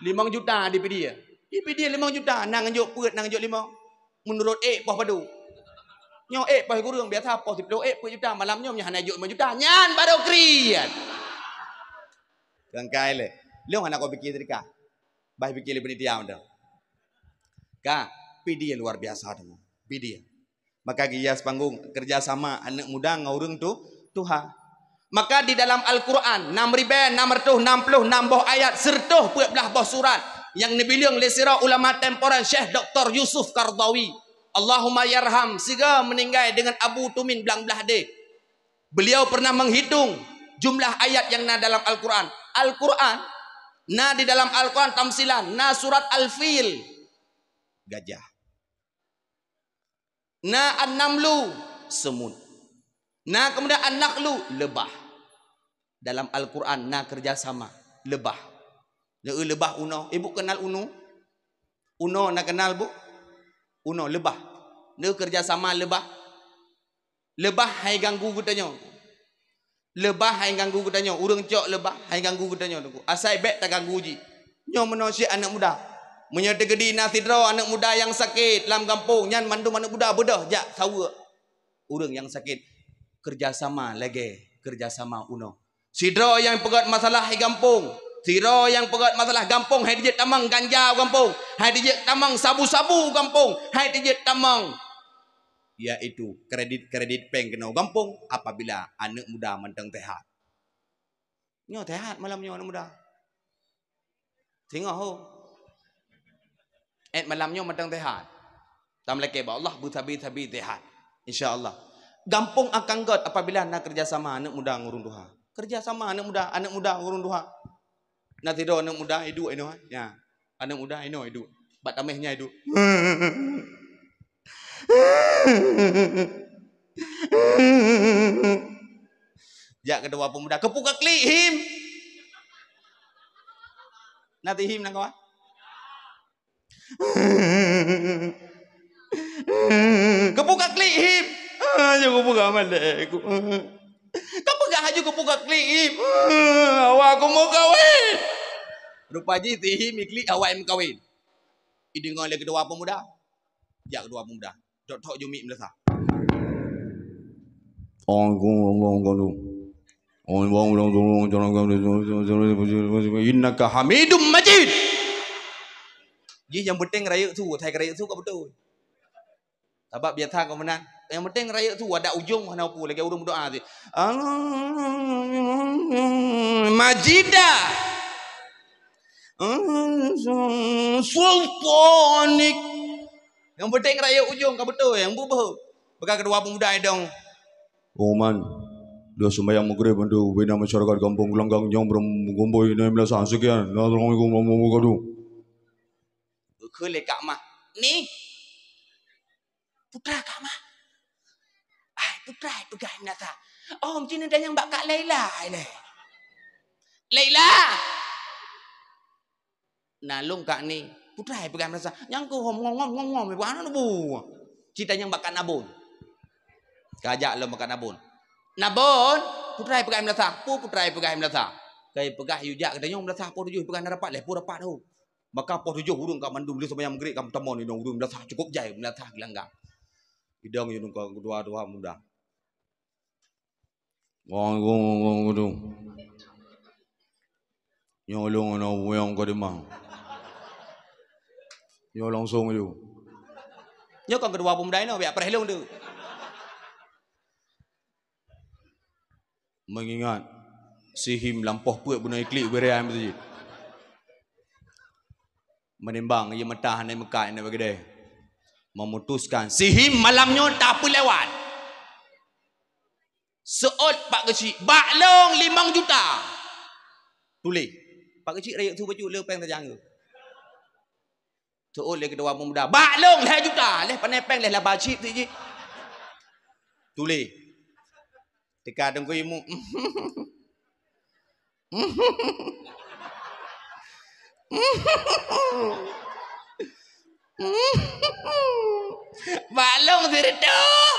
Limong juta di Pidie. Di Pidie limong juta, na ngeujok peuet, na ngeujok limong. Meunurot ék poh padub. Nyoe ék poh kureueng, biasa poh siplôh ék peuet juta, malam nyoe meunyoe hana ijok limong juta, nyan barô kriet. Keuangkai lé. Lôn hana kupiké seudeukah. Bah piké lé panitia mantong. Ka, Pidie luar biasa teuma. Pidie. Maka geuhias panggong kerja sama aneuk muda ngon ureueng tu, tuha. Maka di dalam Al-Quran, enam ribèe enam ratus enam puluh enam boh ayat, seratus peuet blah boh surat nyang neubileung lé sidroe ulama temporer Syekh Doktor Yusuf Qaradawi. Allahumma yarham, sigoe meuninggai deungon Abu Tumin Blang Blahdeh. Beliau pernah menghitung jumlah ayat yang na dalam Al-Quran. Al-Quran, na di dalam Al-Quran tamsilan, na surat Al-Fil, gajah. Na An-Namlu, semut. Na kemudian An-Nakhlu, lebah. Dalam Al-Quran na kerjasama, lebah. Neu lebah unoe, ibu kenal unoe? Unoe na kenal, Bu? Unoe, lebah. Neu kerjasama lebah. Lebah hai ganggu geutanyoe. Lebah hai ganggu geutanyoe. Ureueng cok lebah hai ganggu geutanyoe, Teungku. Asai bèk taganggu jih. Nyoe meunoe syik aneuk muda. Meunyoe teukeudi na sidroe aneuk muda nyang sakét lam gampông, nyan mandum aneuk muda beudôh jak saweue ureueng nyang sakét. Kerjasama lagèe kerjasama unoe. Sidroe nyang peugöt masalah di gampông, sidroe nyang peugöt masalah gampông, hai dijeuet tamong ganja gampông, hai dijeuet tamong sabu-sabu gampông, hai dijeuet tamong, yaitu kredit-kredit péng keunoe gampông apabila aneuk muda mantong sehat. Nyoe sehat malam nyoe aneuk muda. Singoh ho. Eh, malam nyoe mantong sehat. Tameulakèe bak Allah beusabe-sabe sehat. Insya Allah. Gampông akan göt apabila na kerjasama aneuk muda ngon ureueng tuha. Kerjasama aneuk muda, aneuk muda ngon ureueng tuha. Na sidroe aneuk muda iduek inoe, ya. Aneuk muda inoe iduek. Bak tameh nyan iduek. Jak keudua pemuda, "Keupeue kaklik, Him?" Na si Him nangkoe? "Keupeue kaklik, Him?" "Ah, nyoe keupeue ka malèe ku." Kubuka klik, ih, awak kumeukawen. Rupa jih si Him iklik awak meukawen. Ideungoe lé keudua peumuda. Jak keudua peumuda. Tok-tok jumik meulasa. Innaka Hamidum Majid. Jih nyang penting rayeuk su, asai ka rayeuk su ka beutôi. Sabab biasa ka meunan. Nyang penting rayeuk su, adak ujong hana peue, lagèe ureueng meudoa tadi. Majida. Sultanik. Nyang penting rayeuk ujong ka beutôi, nyang beuh-beuh. Beuka keudua peumuda idong. Uman, dah sumbayang Maghrib untuk bina masyarakat Kampung Gelanggang nyang berem-, gumbôi enam belas sekian. Assalamualaikum warahmatullahi wabarakatuh. Geukheun lé Kak Mah. Ni. Putra Kak Mah. Ai, putra peugah meunasah. Oh, meucin tanyong bak Kak Laila, ilée. Laila! Na lôn Kak Ni. Putra peugah meunasah. Nyang keuh hom ngom-ngom, ngom-ngom, ibu aneuk bu. Ci tanyong bak Kak Nabon. Kajak lom bak Kak Nabon. Nabon, putra peugah meunasah. Peue putra peugah meunasah? Kai peugah yue jak geutanyoe meunasah poh tujoh peugah na rapat lé, peue rapat ho. Maka poh tujoh ureueng ka mandum lheueh seumayang Maghrib ka meutamong inong ureueng meunasah cukôp jai meunasah Gelanggang. Idong yue nungka keudua-dua muda. Waalaikumsalam. Nyoe lôn aneuk buyong ka dimang. Nyoe langsong ju. Nyoe kon keudua peumuda inoe, biak preh lôn tu. Meungingat si Him lampôh peuet bunoe iklik beureai meuseujid. Meunimbang ie mata hana meukat hana bagedée. Memutuskan si Him malam nyoe tapeulewat. Seuôt Pak Geuchik, bak lôn limong juta. Tuléh. Pak Geuchik rayeuk su bacut le péng tajang geuh. Seuôt lé keudua peumuda, bak lôn lhée juta, lhée pané péng lhée laba chip ti jih. Tuléh. Teuka Teungku Imum. Bak lôn sireutôh.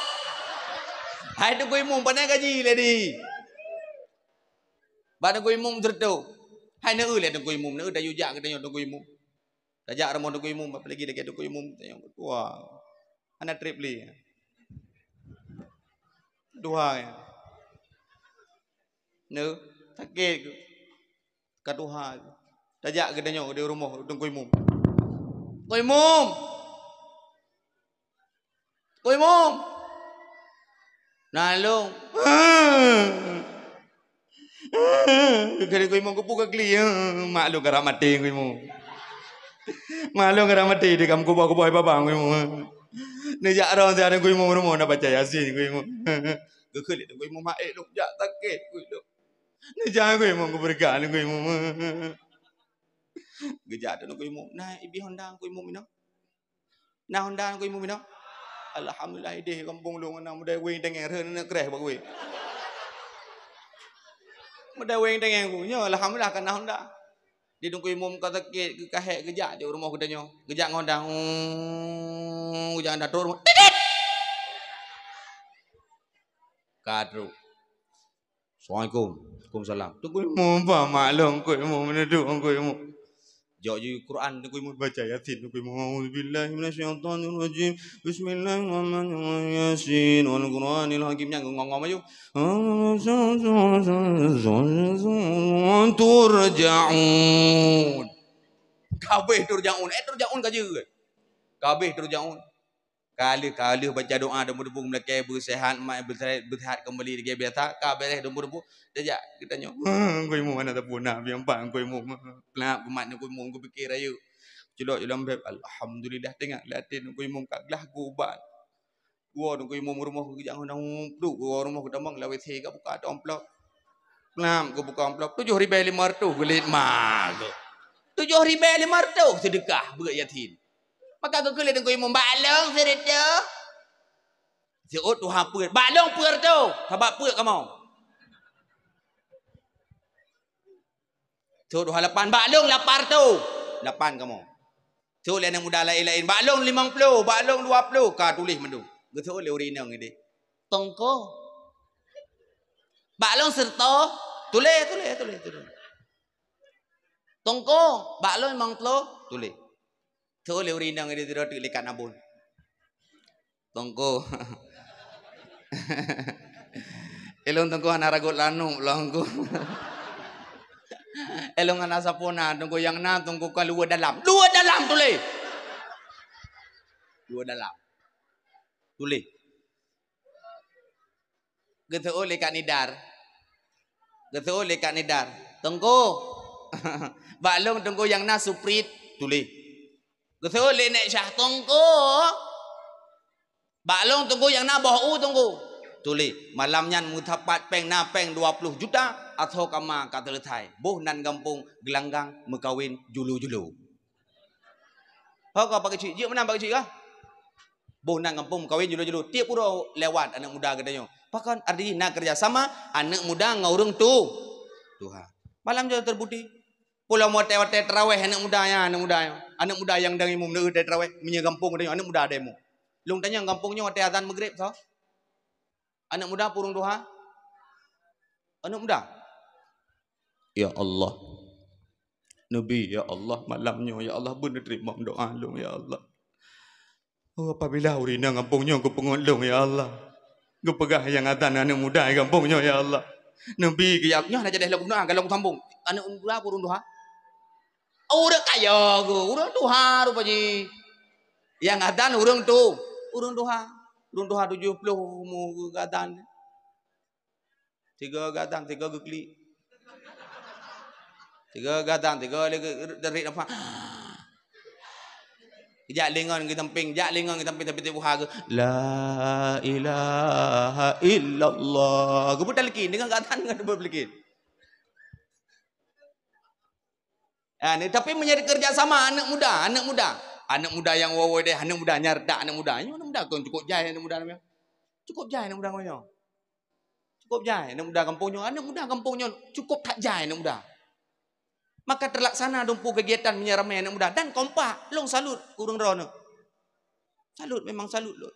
Hai Teungku Imum, pané gaji lé di. Bak Teungku Imum sireutôh. Hai neu lé Teungku Imum, neu tayue jak geutanyoe Teungku Imum. Tajak rumoh Teungku Imum, apalagi lagèe Teungku Imum, tanyong keudua. Hana trép lé. Dua ya. Neu, sakét. Ka tuha. Tajak geutanyoe di rumoh Teungku Imum. Teungku Imum. Teungku Imum. Na lôn. Keu Teungku Imum geupeu ka kli. Mak lôn ka rab maté Teungku Imum. Mak lôn ka rab maté di kam kuboh-kuboh baba Teungku Imum. Neujak rong siat Teungku Imum rumoh na baca Yasin Teungku Imum. Geukheun lé Teungku Imum, "Hai lôn jak sakét Teungku Imum." Neujak Teungku Imum geupeureuka Teungku Imum. Geujak Teungku Imum. Na ibi honda Teungku Imum inoe. Na honda Teungku Imum inoe? Alhamdulillah, ideh gampông lôn na mudai weng tengeng, rhön na kreh bak weng. Mudai weng tengeng ku. Nyoe alhamdulillah ka na honda. Di Teungku Imum ka sakét, ka hék, geujak di rumoh geutanyoe. Geujak ngon honda. Hmm, geujak honda trok rumoh. Titit! Ka trok. Assalamualaikum. Waalaikumsalam. Teungku Imum, bah mak lôn Teungku Imum, neuduek Teungku Imum. Jok ju Quran Teungku Imum baca Yasin Teungku Imum. A'udzubillahi minasyaitonirrajim. Bismillahirrahmanirrahim. Yasin wal Qur'anil hakim. Nyang ngom-ngom aju. Turja'un. Kabeh turja'un. Eh, turja'un ka jeuet. Kabeh turja'un. Ka lheueh, ka lheueh baca doa, deungon-deungon meulakèe, beuseuhat, mak beuseuhat, beuseuhat keumbali lagèe biasa, ka beureh deungon-deungon, tajak geutanyoe. Teungku Imum hana sapeue na, biang bak Teungku Imum. Peulab geumat Teungku Imum, geupike rayeuk. Culok dalam bèb, alhamdulillah, teuingat lé até Teungku Imum ka glah geubat. Geuwoe Teungku Imum rumoh geujak ngon dang pluek, geuwoe rumoh geutamong lam W C ka buka amplop. Peulab geubuka amplop, tujoh ribèe limong reutôh geuliet ma geuh. Tujoh ribèe limong reutôh seudeukah beuet yatim. Maka geukheun lé Teungku Imum, "Bak lôn sireutôh." Seuôt tuha peuet, "Bak lôn peuet reutôh, sabab peuet kamoe." Seuôt tuha lapan, "Bak lôn lapan reutôh." Lapan kamoe. Seuôt lé aneuk muda laén-laén, "Bak lôn limong ploh, bak lôn dua ploh." Ka tuléh mandum. Geuseuôt lé ureueng inong ideh. Tongko. Bak lôn sireutoh, tuléh, tuléh, tuléh, tuléh. Teungku, bak lôn limong ploh, tuléh. Tuléh ureueng inong di sidroe teuk lé kat nabôn. Teungku. Ilôn teungku hana ragut lanuk lôn teungku. Ilôn hana sapeue na teungku, nyang na teungku ka luweue dalam. Luweue dalam tuléh. Luweue dalam. Tuléh. Geuseuôt lé Kak Nidar. Geuseuôt lé Kak Nidar. Teungku. Bak lôn teungku nyang na suprit tuléh. Geuseuôt lé Nek Syah, teungku. Bak lôn teungku nyang na boh u teungku. Tuléh, malam nyan meusapat péng na péng dua ploh juta, atau kama ka seuleusai. Boh nan gampông geulanggang meukawen julu-julu. Ho ka Pak Keuchik, jeuet meunan Pak Keuchik kah? Boh nan gampông meukawen julu-julu. Tiep uroe lewat aneuk muda geutanyoe. Pakon arti na kerjasama aneuk muda ngon ureueng tu. Tuha. Malam nyoe terbukti. Pulo watèe-watèe taraweh aneuk muda nyan, aneuk muda nyan. Aneuk muda nyang dang imum neu watèe taraweh, meunyoe gampông geutanyoe aneuk muda dang imum. Lôn tanyong gampông nyoe watèe azan Maghrib soe? Aneuk muda peue ureueng tuha? Aneuk muda? Ya Allah. Nabi, ya Allah, malam nyoe, ya Allah, beuneuteurimong doa lôn, ya Allah. Oh, apabila ureueng inong gampông nyoe geupeungeut lôn, ya Allah. Geupeugah nyang azan aneuk muda gampông nyoe, ya Allah. Nabi geujaweueb, nyoe hana jadeh lôn geupeugah, galong sambông. Aneuk muda peue ureueng tuha? Ureueng kaya geuh, ureueng tuha rupa jih. Nyang azan ureueng tu, ureueng tuha. Ureueng tuha tujoh ploh umu geuh azan. Tiga geuazan, tiga geuklik. Tiga geuazan, tiga lé geu-, tarik nafas. Jak lingon geusampéng, jak lingon geusampéng, tapi tiep uha geuh, "La ilaha illallah." Geupeue talkin, deungon geuazan ngon geupeue talkin. Ah, ni, tapi meunyoe kerja sama aneuk muda, aneuk muda. Aneuk muda nyang woe-woe deh, aneuk muda nyang reutak, aneuk muda. Nyoe aneuk muda kon cukup jai aneuk muda nyoe. Cukup jai aneuk muda nyoe. Cukup jai aneuk muda gampông nyoe. Aneuk muda gampông nyoe cukup that jai aneuk muda. Maka terlaksana dumpeue kegiatan meunyoe ramé aneuk muda dan kompak. Lôn salut ureueng droeneuh. Salut, memang salut lôn.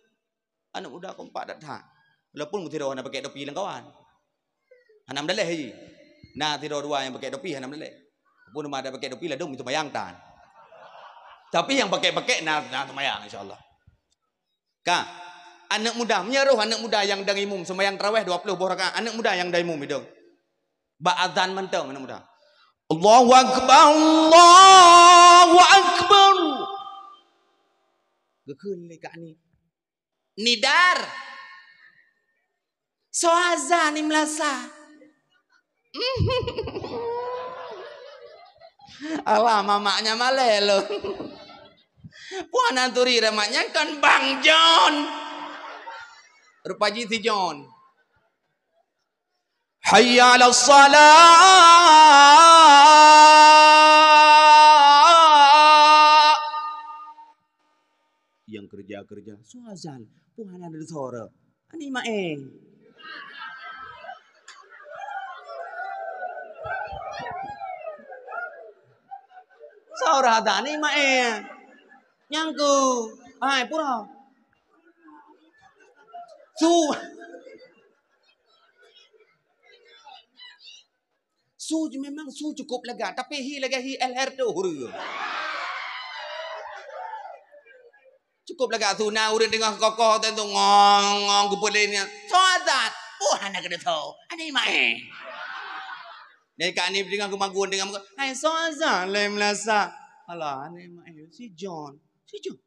Aneuk muda kompak that-that. Walaupun meusidroe hana pakai topi lam kawan. Hana meudaleh jih. Na sidroe dua nyang pakai topi hana meudaleh. Walaupun na ada pakai topi ladôm seumayang tan. Tapi nyang pakai-pakai na, na seumayang insya-Allah. Ka. Aneuk muda, meunyoe roh aneuk muda nyang dang imum seumayang taraweh dua ploh boh rakaat, aneuk muda nyang dang imum idong. Bak azan mantong aneuk muda. Allahu akbar, Allahu akbar. Geukheun lé Kak Ni. Nidar. Soe azan ni meulasa. Alah, mamaknya malèe lôn. Puan Anturi remak nyan kan Bang John. Rupa jih si John. Hayya 'alas shalah. Nyang keureuja-keureuja, soe azan, peue hana deungoe suara. Ani maeng. Suara azan, ani maeng. Nyang ku, hai, pura. Su. Su memang su cukup lagak, tapi hi lagak hi L R tu huru. Cukup lagak su na ureueng teungoh kokoh tu ngong-ngong geupeulén nyan. Soe azan? Oh, hana keuneuk soe. Hana imae. Dari Kak Ni teungoh geumagun, teungoh magun. Hai, soe azan lé meulasa. Alah, hana imae. Si John. Si John.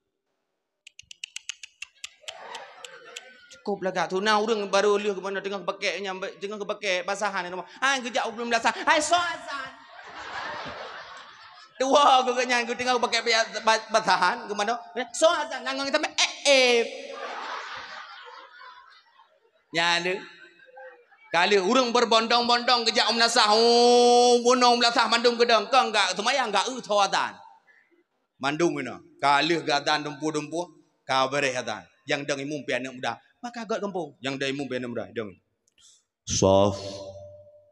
Cukup lagak tu. Na ureueng baru lheueh keunoe teungoh geupakèk nyan, teungoh geupakèk basahan nyan. Hai, geujak u buleuen meulasa. Hai, soe azan? Dua geuh nyan geuteungoh geupakèk ba-, ba-, basahan, geumanoe. Soe azan? Ngon sampai, eh, eh. Nyan lé. Ka lheueh ureueng berbondong-bondong geujak u meulasa. Oh, bunoe meulasa mandum geudong. Kong gak seumayang gak eu soe azan. Mandum inoe. Ka lheueh geuazan dumpeue-dumpeue, ka beureh azan. Nyang dong imum pih aneuk muda. Maka göt gampông. Nyang dong imum pih aneuk muda. Dong. Saf.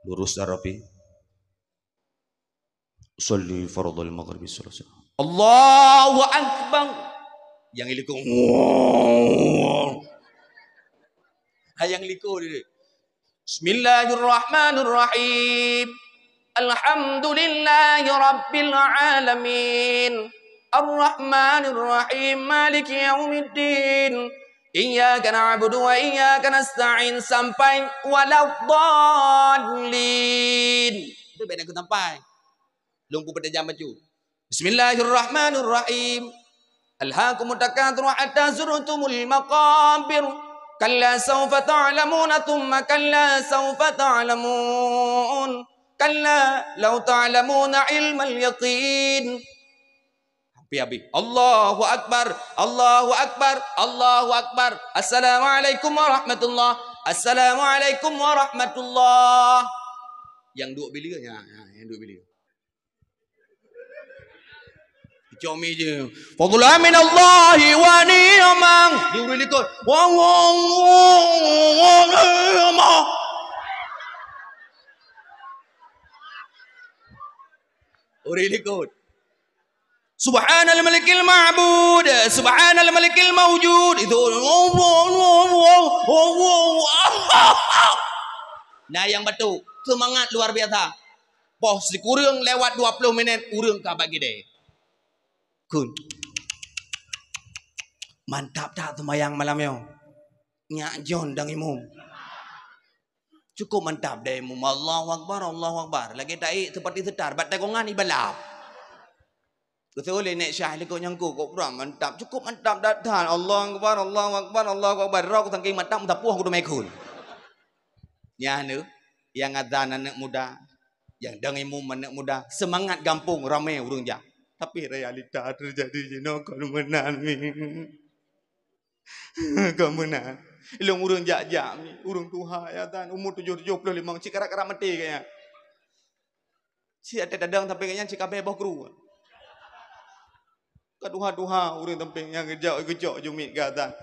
Lurus dan rapi. Shalli fardhal maghribi salasa. Allahu Akbar. Nyang ilikung. Hai nyang ilikung ni. Bismillahirrahmanirrahim. Alhamdulillahi rabbil alamin. Arrahmanirrahim. Maliki yaumiddin. Iyyaka na'budu wa iyyaka nasta'in sampai waladdallin. Itu beda aku sampai. Lung peuet jam baca. Bismillahirrahmanirrahim. Alhaakumut takatsur hatta zurtumul maqabir. Kalla saufa ta'lamuna tsumma kalla saufa ta'lamun. Kalla law ta'lamuna ilmal yaqin. Habis-habis. Allahu Akbar, Allahu Akbar, Allahu Akbar. Assalamualaikum warahmatullah. Assalamualaikum warahmatullah. Yang dua bilik, ya, ya, yang dua bilik. Cok mi je. Fadlan minallahi wa ni'mah. Di ureueng likot. Wa, wa, wa, wa, wa, ni'mah. Ureueng likot. Subhanal malikil ma'bud. Subhanal malikil maujud. Itu. Na nyang batuk. Seumangat luar biasa. Poh sikureueng lewat dua ploh minèt, ureueng ka bak gidée. Kun. Mantap that seumayang malam nyoe? Nyak John dang imum. Cukup mantap deh imum. Allahu Akbar, Allahu Akbar. Lagèe taék seperti setar, bak tagongan ibalap. Geuseuôt lé Nek Syah likot nyang ku, kok kurang mantap. Cukup mantap that-that. Allahu Akbar, Allahu Akbar, Allahu Akbar. Roh ku sangking mantap, meusapoh ku teumé kun. Nyan tu, nyang azan aneuk muda, nyang dang imum aneuk muda, seumangat gampông ramé ureueng jak. Tapi realita teujadi jinoe kon meunan mi. Kon meunan. Ilôn ureueng jak-jak mi, ureueng tuha nyang azan, umu tujoh, tujoh ploh limong, cit karab-karab maté gobnyan. Cit até tadong sampéng gobnyan cit ka abéh boh kru. Ka tuha-tuha ureueng sampéng nyan geujok, geucok ju miet gata.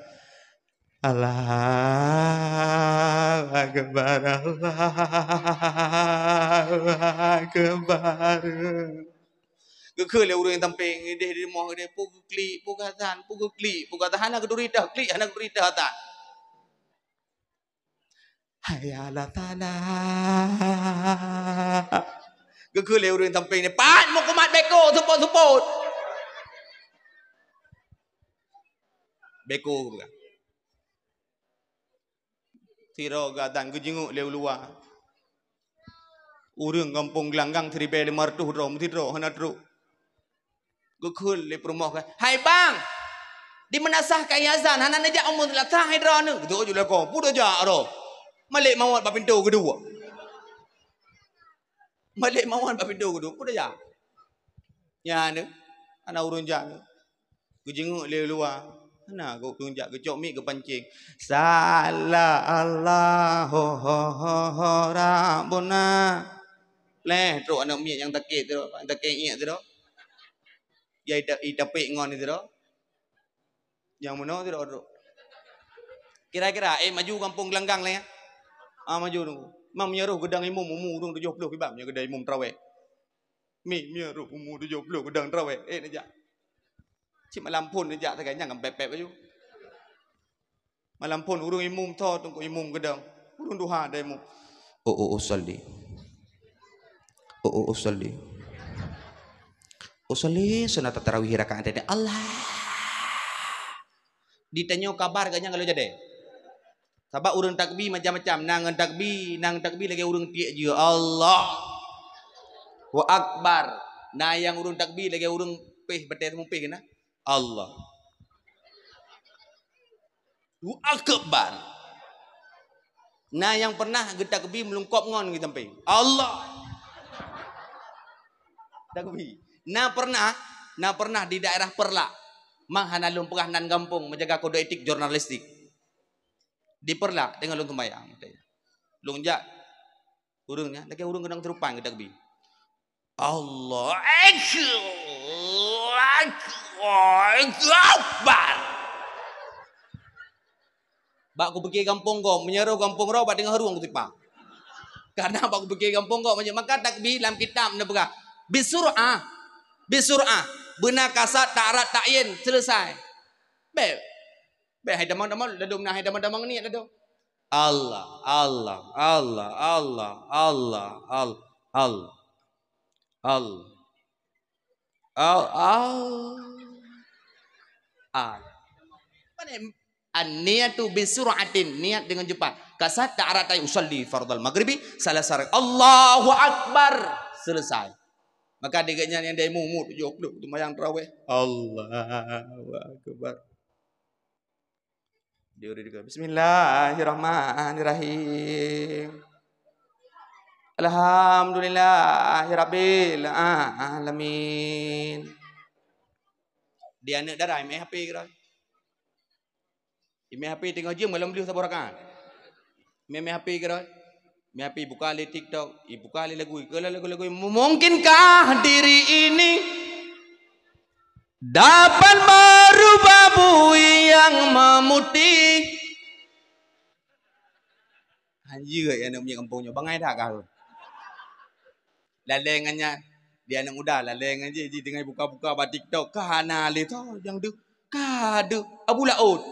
Allahu Akbar, Allahu Akbar. Geukheun lé ureueng sampéng, idéh di rumoh, idéh, peue geuklik, peue geuazan, peue geuklik, peue geuazan, hana geuturi teuh klik, hana geuturi teuh azan. Hayya 'alas shalah. Geukheun lé ureueng sampéng nyan, "Pat meukumat beko seupôt-seupôt." Beko geupeugah. Sidroe geuazan geujingeuk lé u luwa. Ureueng gampông Gelanggang siribèe limong reutôh droe, meusidroe hana trok. Geukheun lé peurumoh geuh, "Hai bang, di meunasah ka azan, hana neujak umu seulasah hai droeneuh." Geutôk ju lakoe, "Peue jak droe?" Malek mawöt bak pintoe geuduek. Malek mawöt bak pintoe geuduek, "Peue jak?" Nyan, hana ureueng jak. Geujingeuk lé u luwa. Hana ureueng jak, geucok miet geupancéng. Salla Allahu Rabbuna. Leh trok aneuk miet nyang sakét tu, nyang sakét iék tu. Ya ita, itapék ngon itu. Nyang meunoe tu trok. Kira-kira, eh, maju gampông Gelanggang lé, ya. Ah, maju tu. Mang meunyoe roh geudang imum umu ureueng tujoh ploh kiban, meunyoe geudang imum traweh. Mi, meunyoe roh umu tujoh ploh geudang traweh. Eh, neujak. Cit malam phon neujak sagai nyan pép-pép laju. Malam phon ureueng imum tho teungku imum geudang. Ureueng tuha dai imum. Oh, oh, oh, salli. Oh, oh, oh, salli. Oh, salli sunat tarawih rakaat tadi. Allah. Ditanyoe kabar geuh nyan ka lheueh jadi. Sabab ureueng takbi macam-macam, na ngon takbi, na ngon takbi lagèe ureueng tiek jeue, Allahu Akbar. Na nyang ureueng takbi lagèe ureueng péh batèe teumupéh keunan, Allahu Akbar. Na nyang pernah geutakbi meulungkop ngon geuh sampéng, Allahu Takbi. Na pernah, na pernah di daerah Peureulak. Mang hana lôn peugah nan gampông, meujaga kode etik jurnalistik. Di Peureulak, teungoh lôn seumayang. Lôn jak, ureueng nyan, lagèe ureueng keunong teurupan geutakbi. Allahu Akbar. Bak kupike gampông gob, meunyoe roh gampông droe bak teungoh rueng kusipa. Karena bak kupike gampông gob, maka takbi lam kitab neupeugah, bisur'ah, bisur'ah, beuna kasat, ta'rad, ta'yin, selesai. Bèk. Bèk hai damang-damang, ladôm na hai damang-damang niet ladôm. Allah, Allah, Allah, Allah, Allah, Allah, Allah, Allah, Allah, Allah. An-niyatu bisur'atin, niat dengan cepat. Kasat ta'arat ay usalli fardal maghribi, salah satu Allahu Akbar, selesai. Maka di gobnyan nyang dai mumu tujoh ploh seumayang tarawih. Allahu Akbar. Dia udah juga. Bismillahirrahmanirrahim. Alhamdulillahirabbil alamin. Di aneuk dara, imé H P keudroe. Imé H P teungoh jeuem, golom lheueh saboh rakaat. Imé, imé H P keudroe. Imé H P buka lé TikTok, ibuka lé lagu, ikeue lé lagu-lagu. Mungkinkah diri ini dapat merubah bui yang memutih? Hanjeuet ya aneuk miet gampông nyoe, bangai that kah? Lalée ngon nyan, di aneuk muda lalée ngon jih, jih teungoh buka-buka bak TikTok, ka hana lé tho nyang deuh, ka deuh Abu Laôt.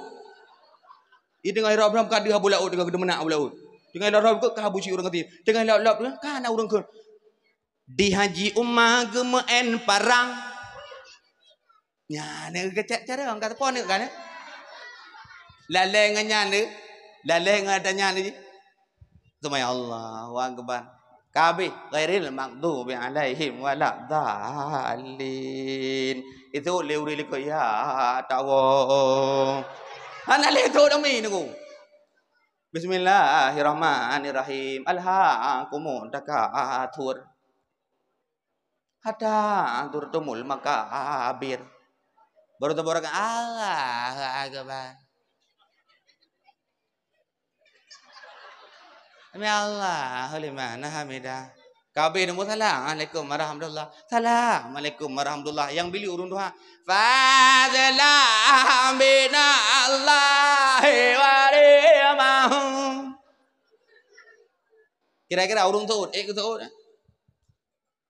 Ih, teungoh irab-rab ka deuh Abu Laôt, teungoh geuteumenak Abu Laôt. Teungoh irab-rab ka Abu Syik ureueng Katie. Teungoh lop-lop ka na ureueng kheun. Di Haji Uma geumeu'en parang. Nyan, kecek cara orang kata, "Po neuk kan, eh?" Lalée ngon nyan lé. Lalée ngon ata nyan lé. Seumai Allahu Akbar. Ka habéh, "Ghairil maghdubi alaihim waladdallin." Itu lé ureueng likot, ya Allah. Hana lé tu demi nunggu. Bismillahirrahmanirrahim. Alhaakumut takatsur. Hatta zurtumul maqabir. Baru taborakan, Allahu Akbar. Sami Allahu liman hamidah. Ka habéh nombor salam. Assalamualaikum warahmatullah. Assalamualaikum warahmatullah. Nyang bili ureueng tuha. Fadlan minallahi wa ridwan. Kira-kira ureueng seuôt, eh, seuôt, eh.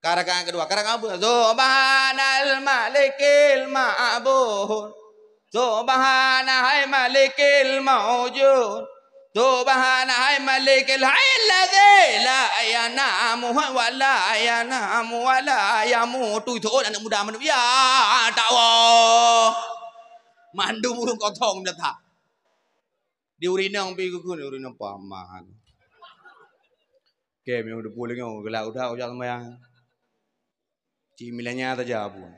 Ka rakaat keudua, ka rakaat keudua. Subhanal malikil ma'bud. Subhana hai malikil maujud. Subhana hai malikil hayyul ladzi la yanamu wa la yanamu wa la yamutu. Itu aneuk muda manusia. Ya Allah. Mandum ureueng kotong datang. Di ureueng inong pi geukheun, ureueng inong paman. Oke, meunan deupue lé nyoe, geulak udah ujak seumayang. Cit milanya saja pun.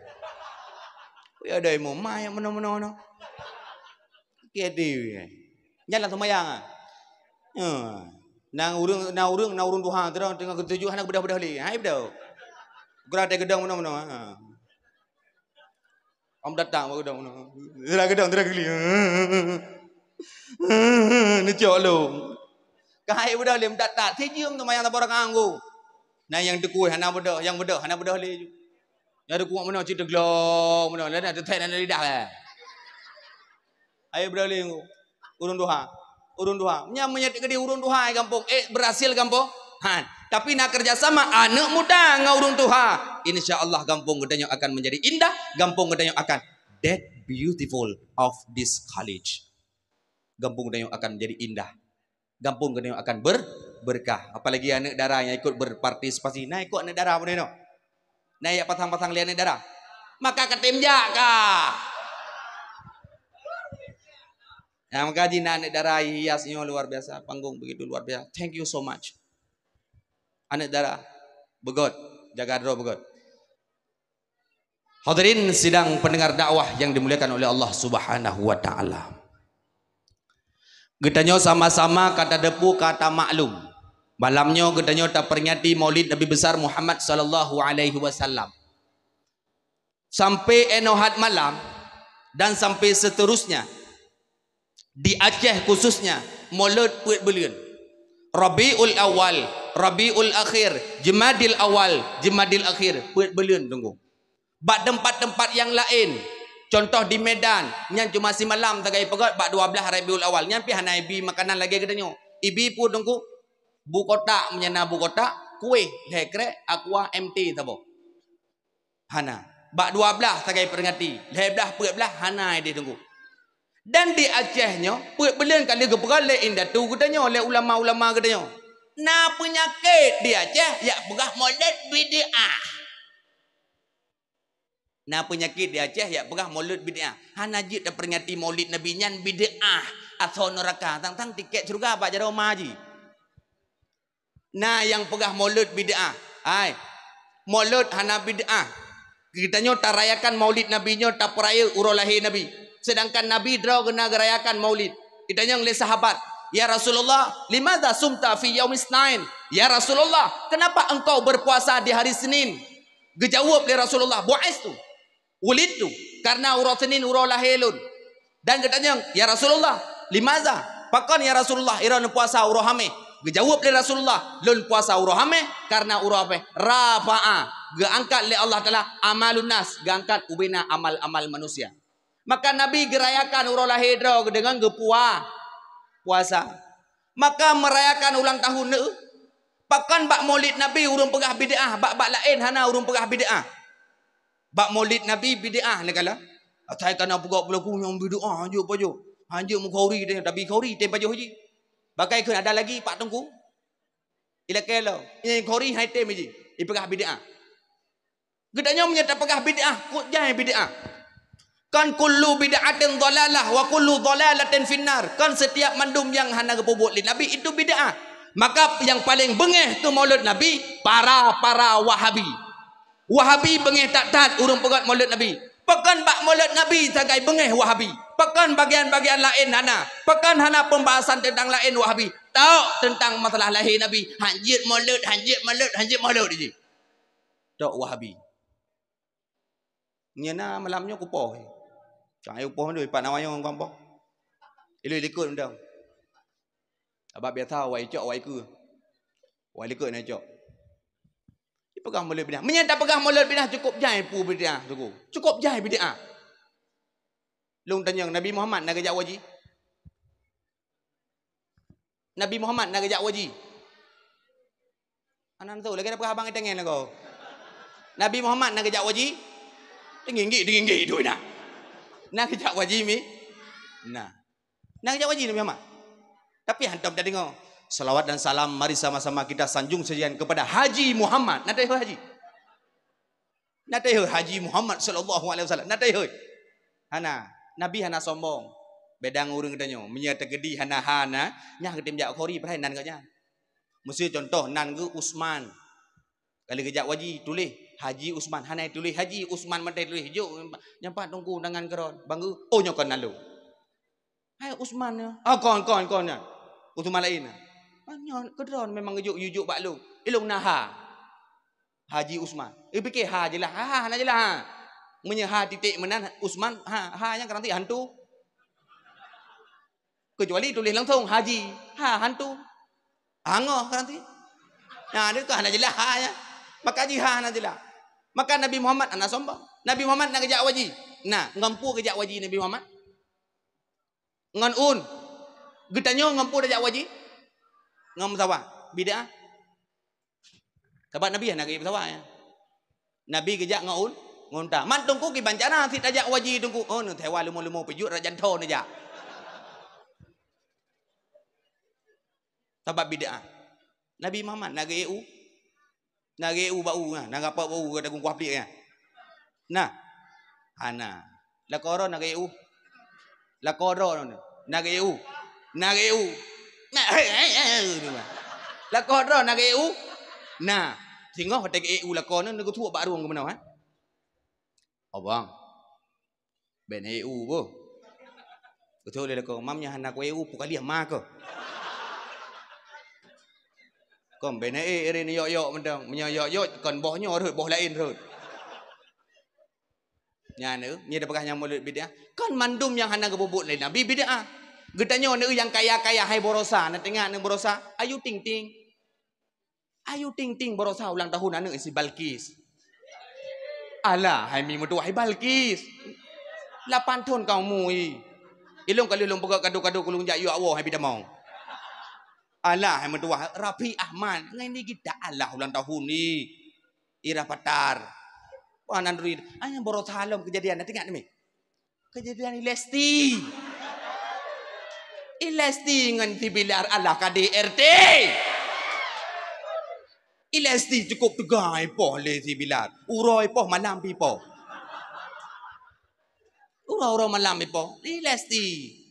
Ya ada imum, mai meunoe-meunoe. Oke, di. Nyan lah seumayang ah. Ha. Nang ureueng, nang ureueng, nang ureueng tuha, teungoh, teungoh geutuju hana geubeudôh-beudôh lé. Hai beudôh. Geura teuh geudong meunoe-meunoe. Ha. Am datang bak geudong. Teurak geudong, teurak geuli. Neucok lom. Ka hai beudôh lé meudat-dat. Sijeuem seumayang saboh rakaat nggu. Na nyang teukui hana beudôh, nyang beudôh hana beudôh lé. Nyang teukui meunoe cit teuglong meunoe. Laén teutét na lidah, eh. Hai beudôh lé nggu. Ureueng tuha. Ureueng tuha. Nyan meunyo teukeudi ureueng tuha di gampông, eh, berhasil gampông. Han. Tapi na kerjasama aneuk muda ngon ureueng tuha. Insya Allah gampông geutanyoe akan menjadi indah, gampông geutanyoe akan that beautiful of this college. Gampông geutanyoe akan menjadi indah. Gampông geutanyoe akan ber-, berkah. Apalagi aneuk dara nyang ikut berpartisipasi. Na ikut aneuk dara peue nyoe? Na jak pasang-pasang lé aneuk dara? Maka katem jak kah? Nah, maka jih na aneuk dara hias nyoe luar biasa, panggung begitu luar biasa. Thank you so much. Aneuk dara, beugöt, jaga droe beugöt. Hadirin sidang pendengar dakwah yang dimuliakan oleh Allah Subhanahu wa taala. Geutanyoe sama-sama ka tadepu, ka tamaklum. Malam nyoe geutanyoe taperingati Maulid Nabi Besar Muhammad sallallahu alaihi wasallam. Sampai inoe that malam dan sampai seterusnya, di Aceh khususnya, Molot peuet buleuen. Rabiul Awal, Rabiul Akhir, Jumadil Awal, Jumadil Akhir, peuet buleuen teungku. Bak teumpat-teumpat nyang laén, contoh di Medan, nyan cuma simalam sagai peugöt bak dua blaih Rabiul Awal. Nyan pih hana ibi makanan lagèe geutanyoe. Ibi peue teungku? Bu kotak, meunyo na bu kotak, kueh, lhèe krèk, aqua, M T saboh. Hana. Bak dua blaih sagai peuringati, lhèe blaih, peuet blaih, hana idéh teungku. Dan di Aceh nyoe, peuet buleuen ka lheueh geupeugah lé indatu geutanyoe, lé ulama-ulama geutanyoe. Na peunyakét di Aceh, jak peugah Maulid bid'ah. Na peunyakét di Aceh, jak peugah Maulid bid'ah. Hana jeuet taperingati Maulid Nabi nyan bid'ah. Asoe neuraka, tang-tang tiket syeuruga bak jaroe ma jih. Na nyang peugah Maulid bid'ah. Hai, Maulid hana bid'ah. Geutanyoe tarayakan Maulid Nabi nyoe tapeurayeuk uroe lahé Nabi. Seudangkan Nabi droe geuh na geurayakan Maulid. Geutanyong lé sahabat, "Ya Rasulullah, limadza sumta fi yaumis isnain?" "Ya Rasulullah, kenapa engkau berpuasa di hari Senin?" Geujaweueb lé Rasulullah, "Bu'itstu." "Wulidtu, karena uroe Senin uroe lahé lôn." Dan geutanyong, "Ya Rasulullah, limadza?" "Pakon ya Rasulullah, droeneuh puasa uroe Hameh?" Geujaweueb lé Rasulullah, "Lôn puasa uroe Hameh, karena uroe Hameh rafa'a, geuangkat lé Allah Taala amalun nas, geuangkat ubena amal-amal manusia." Maka Nabi geurayakan uroe lahé droe geuh deungon geupua-, puasa. Maka meurayakan ulang tahun neu, pakon bak Maulid Nabi ureuëng peugah bid'ah, bak-bak laén hana ureuëng peugah bid'ah. Bak Maulid Nabi bid'ah neukala. Asai kana peugah bak lagu nyang bid'ah, hanjeuet pajoh. Hanjeuet meukhuri, tapi khuri tem pajoh jih. Bagai kheun ada lagi pak teungku. Ilakée lom. Nyang khuri hai tem jih. Ipeugah bid'ah. Geutanyoe meunyoe tapeugah bid'ah, kok jai bid'ah. Kan kullu bid'atin dhalalah wa kullu dhalalatin finnar. Kan setiap mandum nyang hana geupeubuet lé Nabi itu bid'ah. Maka nyang paleng beungéh keu Maulid Nabi, para-para Wahabi. Wahabi beungéh that-that ureuëng peugét Maulid Nabi. Pakon bak Maulid Nabi sagai beungéh Wahabi. Pakon bagian-bagian laén hana. Pakon hana pembahasan tentang laén Wahabi. Taok tentang masalah lahé Nabi. Hanjeuet Maulid, hanjeuet Maulid, hanjeuet Maulid jih. Tok Wahabi. Nyan na malam nyoe kupoh. Cang ayo poh nyoe, pat na wayong ngon poh. Iloi likot mantong. Sabab biasa awai cok, awai keue. Awai likot na cok. Dipeugah Maulid bid'ah. Meunyoe tapeugah Maulid bid'ah, cukup jai peue bid'ah, cukup. Cukup jai bid'ah. Lôn tanyong, Nabi Muhammad na geujak u haji? Nabi Muhammad na geujak u haji? Anan tu lagée na peugah abang itangen lagoe. Nabi Muhammad na geujak u haji? Teunginggik, teunginggik tu na. Na geujak u haji mi? Nah. Na geujak u haji Nabi Muhammad. Tapi hantom tadeungoe. Salawat dan salam mari sama-sama kita sanjung sajian kepada Haji Muhammad. Na tayue haji? Na tayue Haji Muhammad sallallahu alaihi wasallam? Na tayue? Hana. Nabi hana sombong. Beda ngon ureuëng geutanyoe. Meunyoe teukeudi hana hana, nyang geutem jak khori, padahai nan geuh nyan. Meuseu contoh nan geuh Usman. Kali geujak u haji tuléh Haji Usman, hana tuléh Haji Usman, mantong tuléh jok nyang pat teungku tangan keudroe. Bang geuh, oh nyoe kon nalô. Hai Usman nyoe. Ah kon kon kon nyan. Usman laén. Ah nyoe keudroe memang geujok, yue jok bak lôn. Ilong na ha. Haji Usman. Eh pike ha jeulaih. Ha, ha hana jeulaih ha. Meunyoe ha titek meunan Usman, ha ha nyang garanti hantu. Kecuali tuléh langsung Haji, ha hantu. Angoh garanti. Nah, dia kan hana jeulaih ha nya. Maka ji ha hana jeulaih. Maka Nabi Muhammad hana sombong. Nabi Muhammad na geujak u haji. Nah, ngon peue geujak u haji Nabi Muhammad? Ngon un. Geutanyoe ngon peue tajak u haji? Ngon meusawa. Bid'ah. Sabab Nabi hana geujak meusawa ya. Nabi geujak ngon un, ngon unta. Man teungku kiban cara sit tajak u haji teungku. Oh, neusewa leumo-leumo peujeuet rajan tho neujak. Sabab bid'ah. Nabi Muhammad na geu-eu. Na geu-eu bak u, na gapa bak u gata gungkuah plik ya. Nah. Hana. Lakoe droe na geu-eu. Lakoe droe na geu-eu. Na geu-eu. Nah, he, he, he, he. Lakoe droe na geu-eu. Nah. Singoh watée geu-eu lakoe nyoe, neugeutuek bak rueng keumeunyoe ha. Abang. Ben eu boh. Beutôi lé lakoe, mam nyan hana kueu pukaliah ma keuh. Kon ben e irin yok-yok mantong. Meunyoe yok-yok kon boh nyoe rhot, boh laén rhot. Nyan eu, nyoe tapeugah nyang mulod bid'ah. Kon mandum nyang hana geupeubuet lé Nabi bid'ah. Geutanyoe neu nyang kaya-kaya hai baroesa, na teuingat neu baroesa? Ayu Ting Ting. Ayu Ting Ting baroesa ulang tahun aneuk si Balkis. Alah, hai mi meutuwah hai Balkis. Lapan thon ka umu i. Ilong ka lheueh lôn peugah kado-kado keu lôn jak yue awoe hai bidamoe. Alah, hai meutuwah Raffi Ahmad. Ngai ni gita alah ulang tahun ni. Ira patar. Wah nan duri. Ai baroesa lom kejadian, na teuingat mi? Kejadian Lesti. I Lesti ngon si Bilar alah ka di R T. I Lesti cukup teuga ipoh lé si Bilar. Uroe ipoh malam pih ipoh. Uroe-uroe malam ipoh. I Lesti.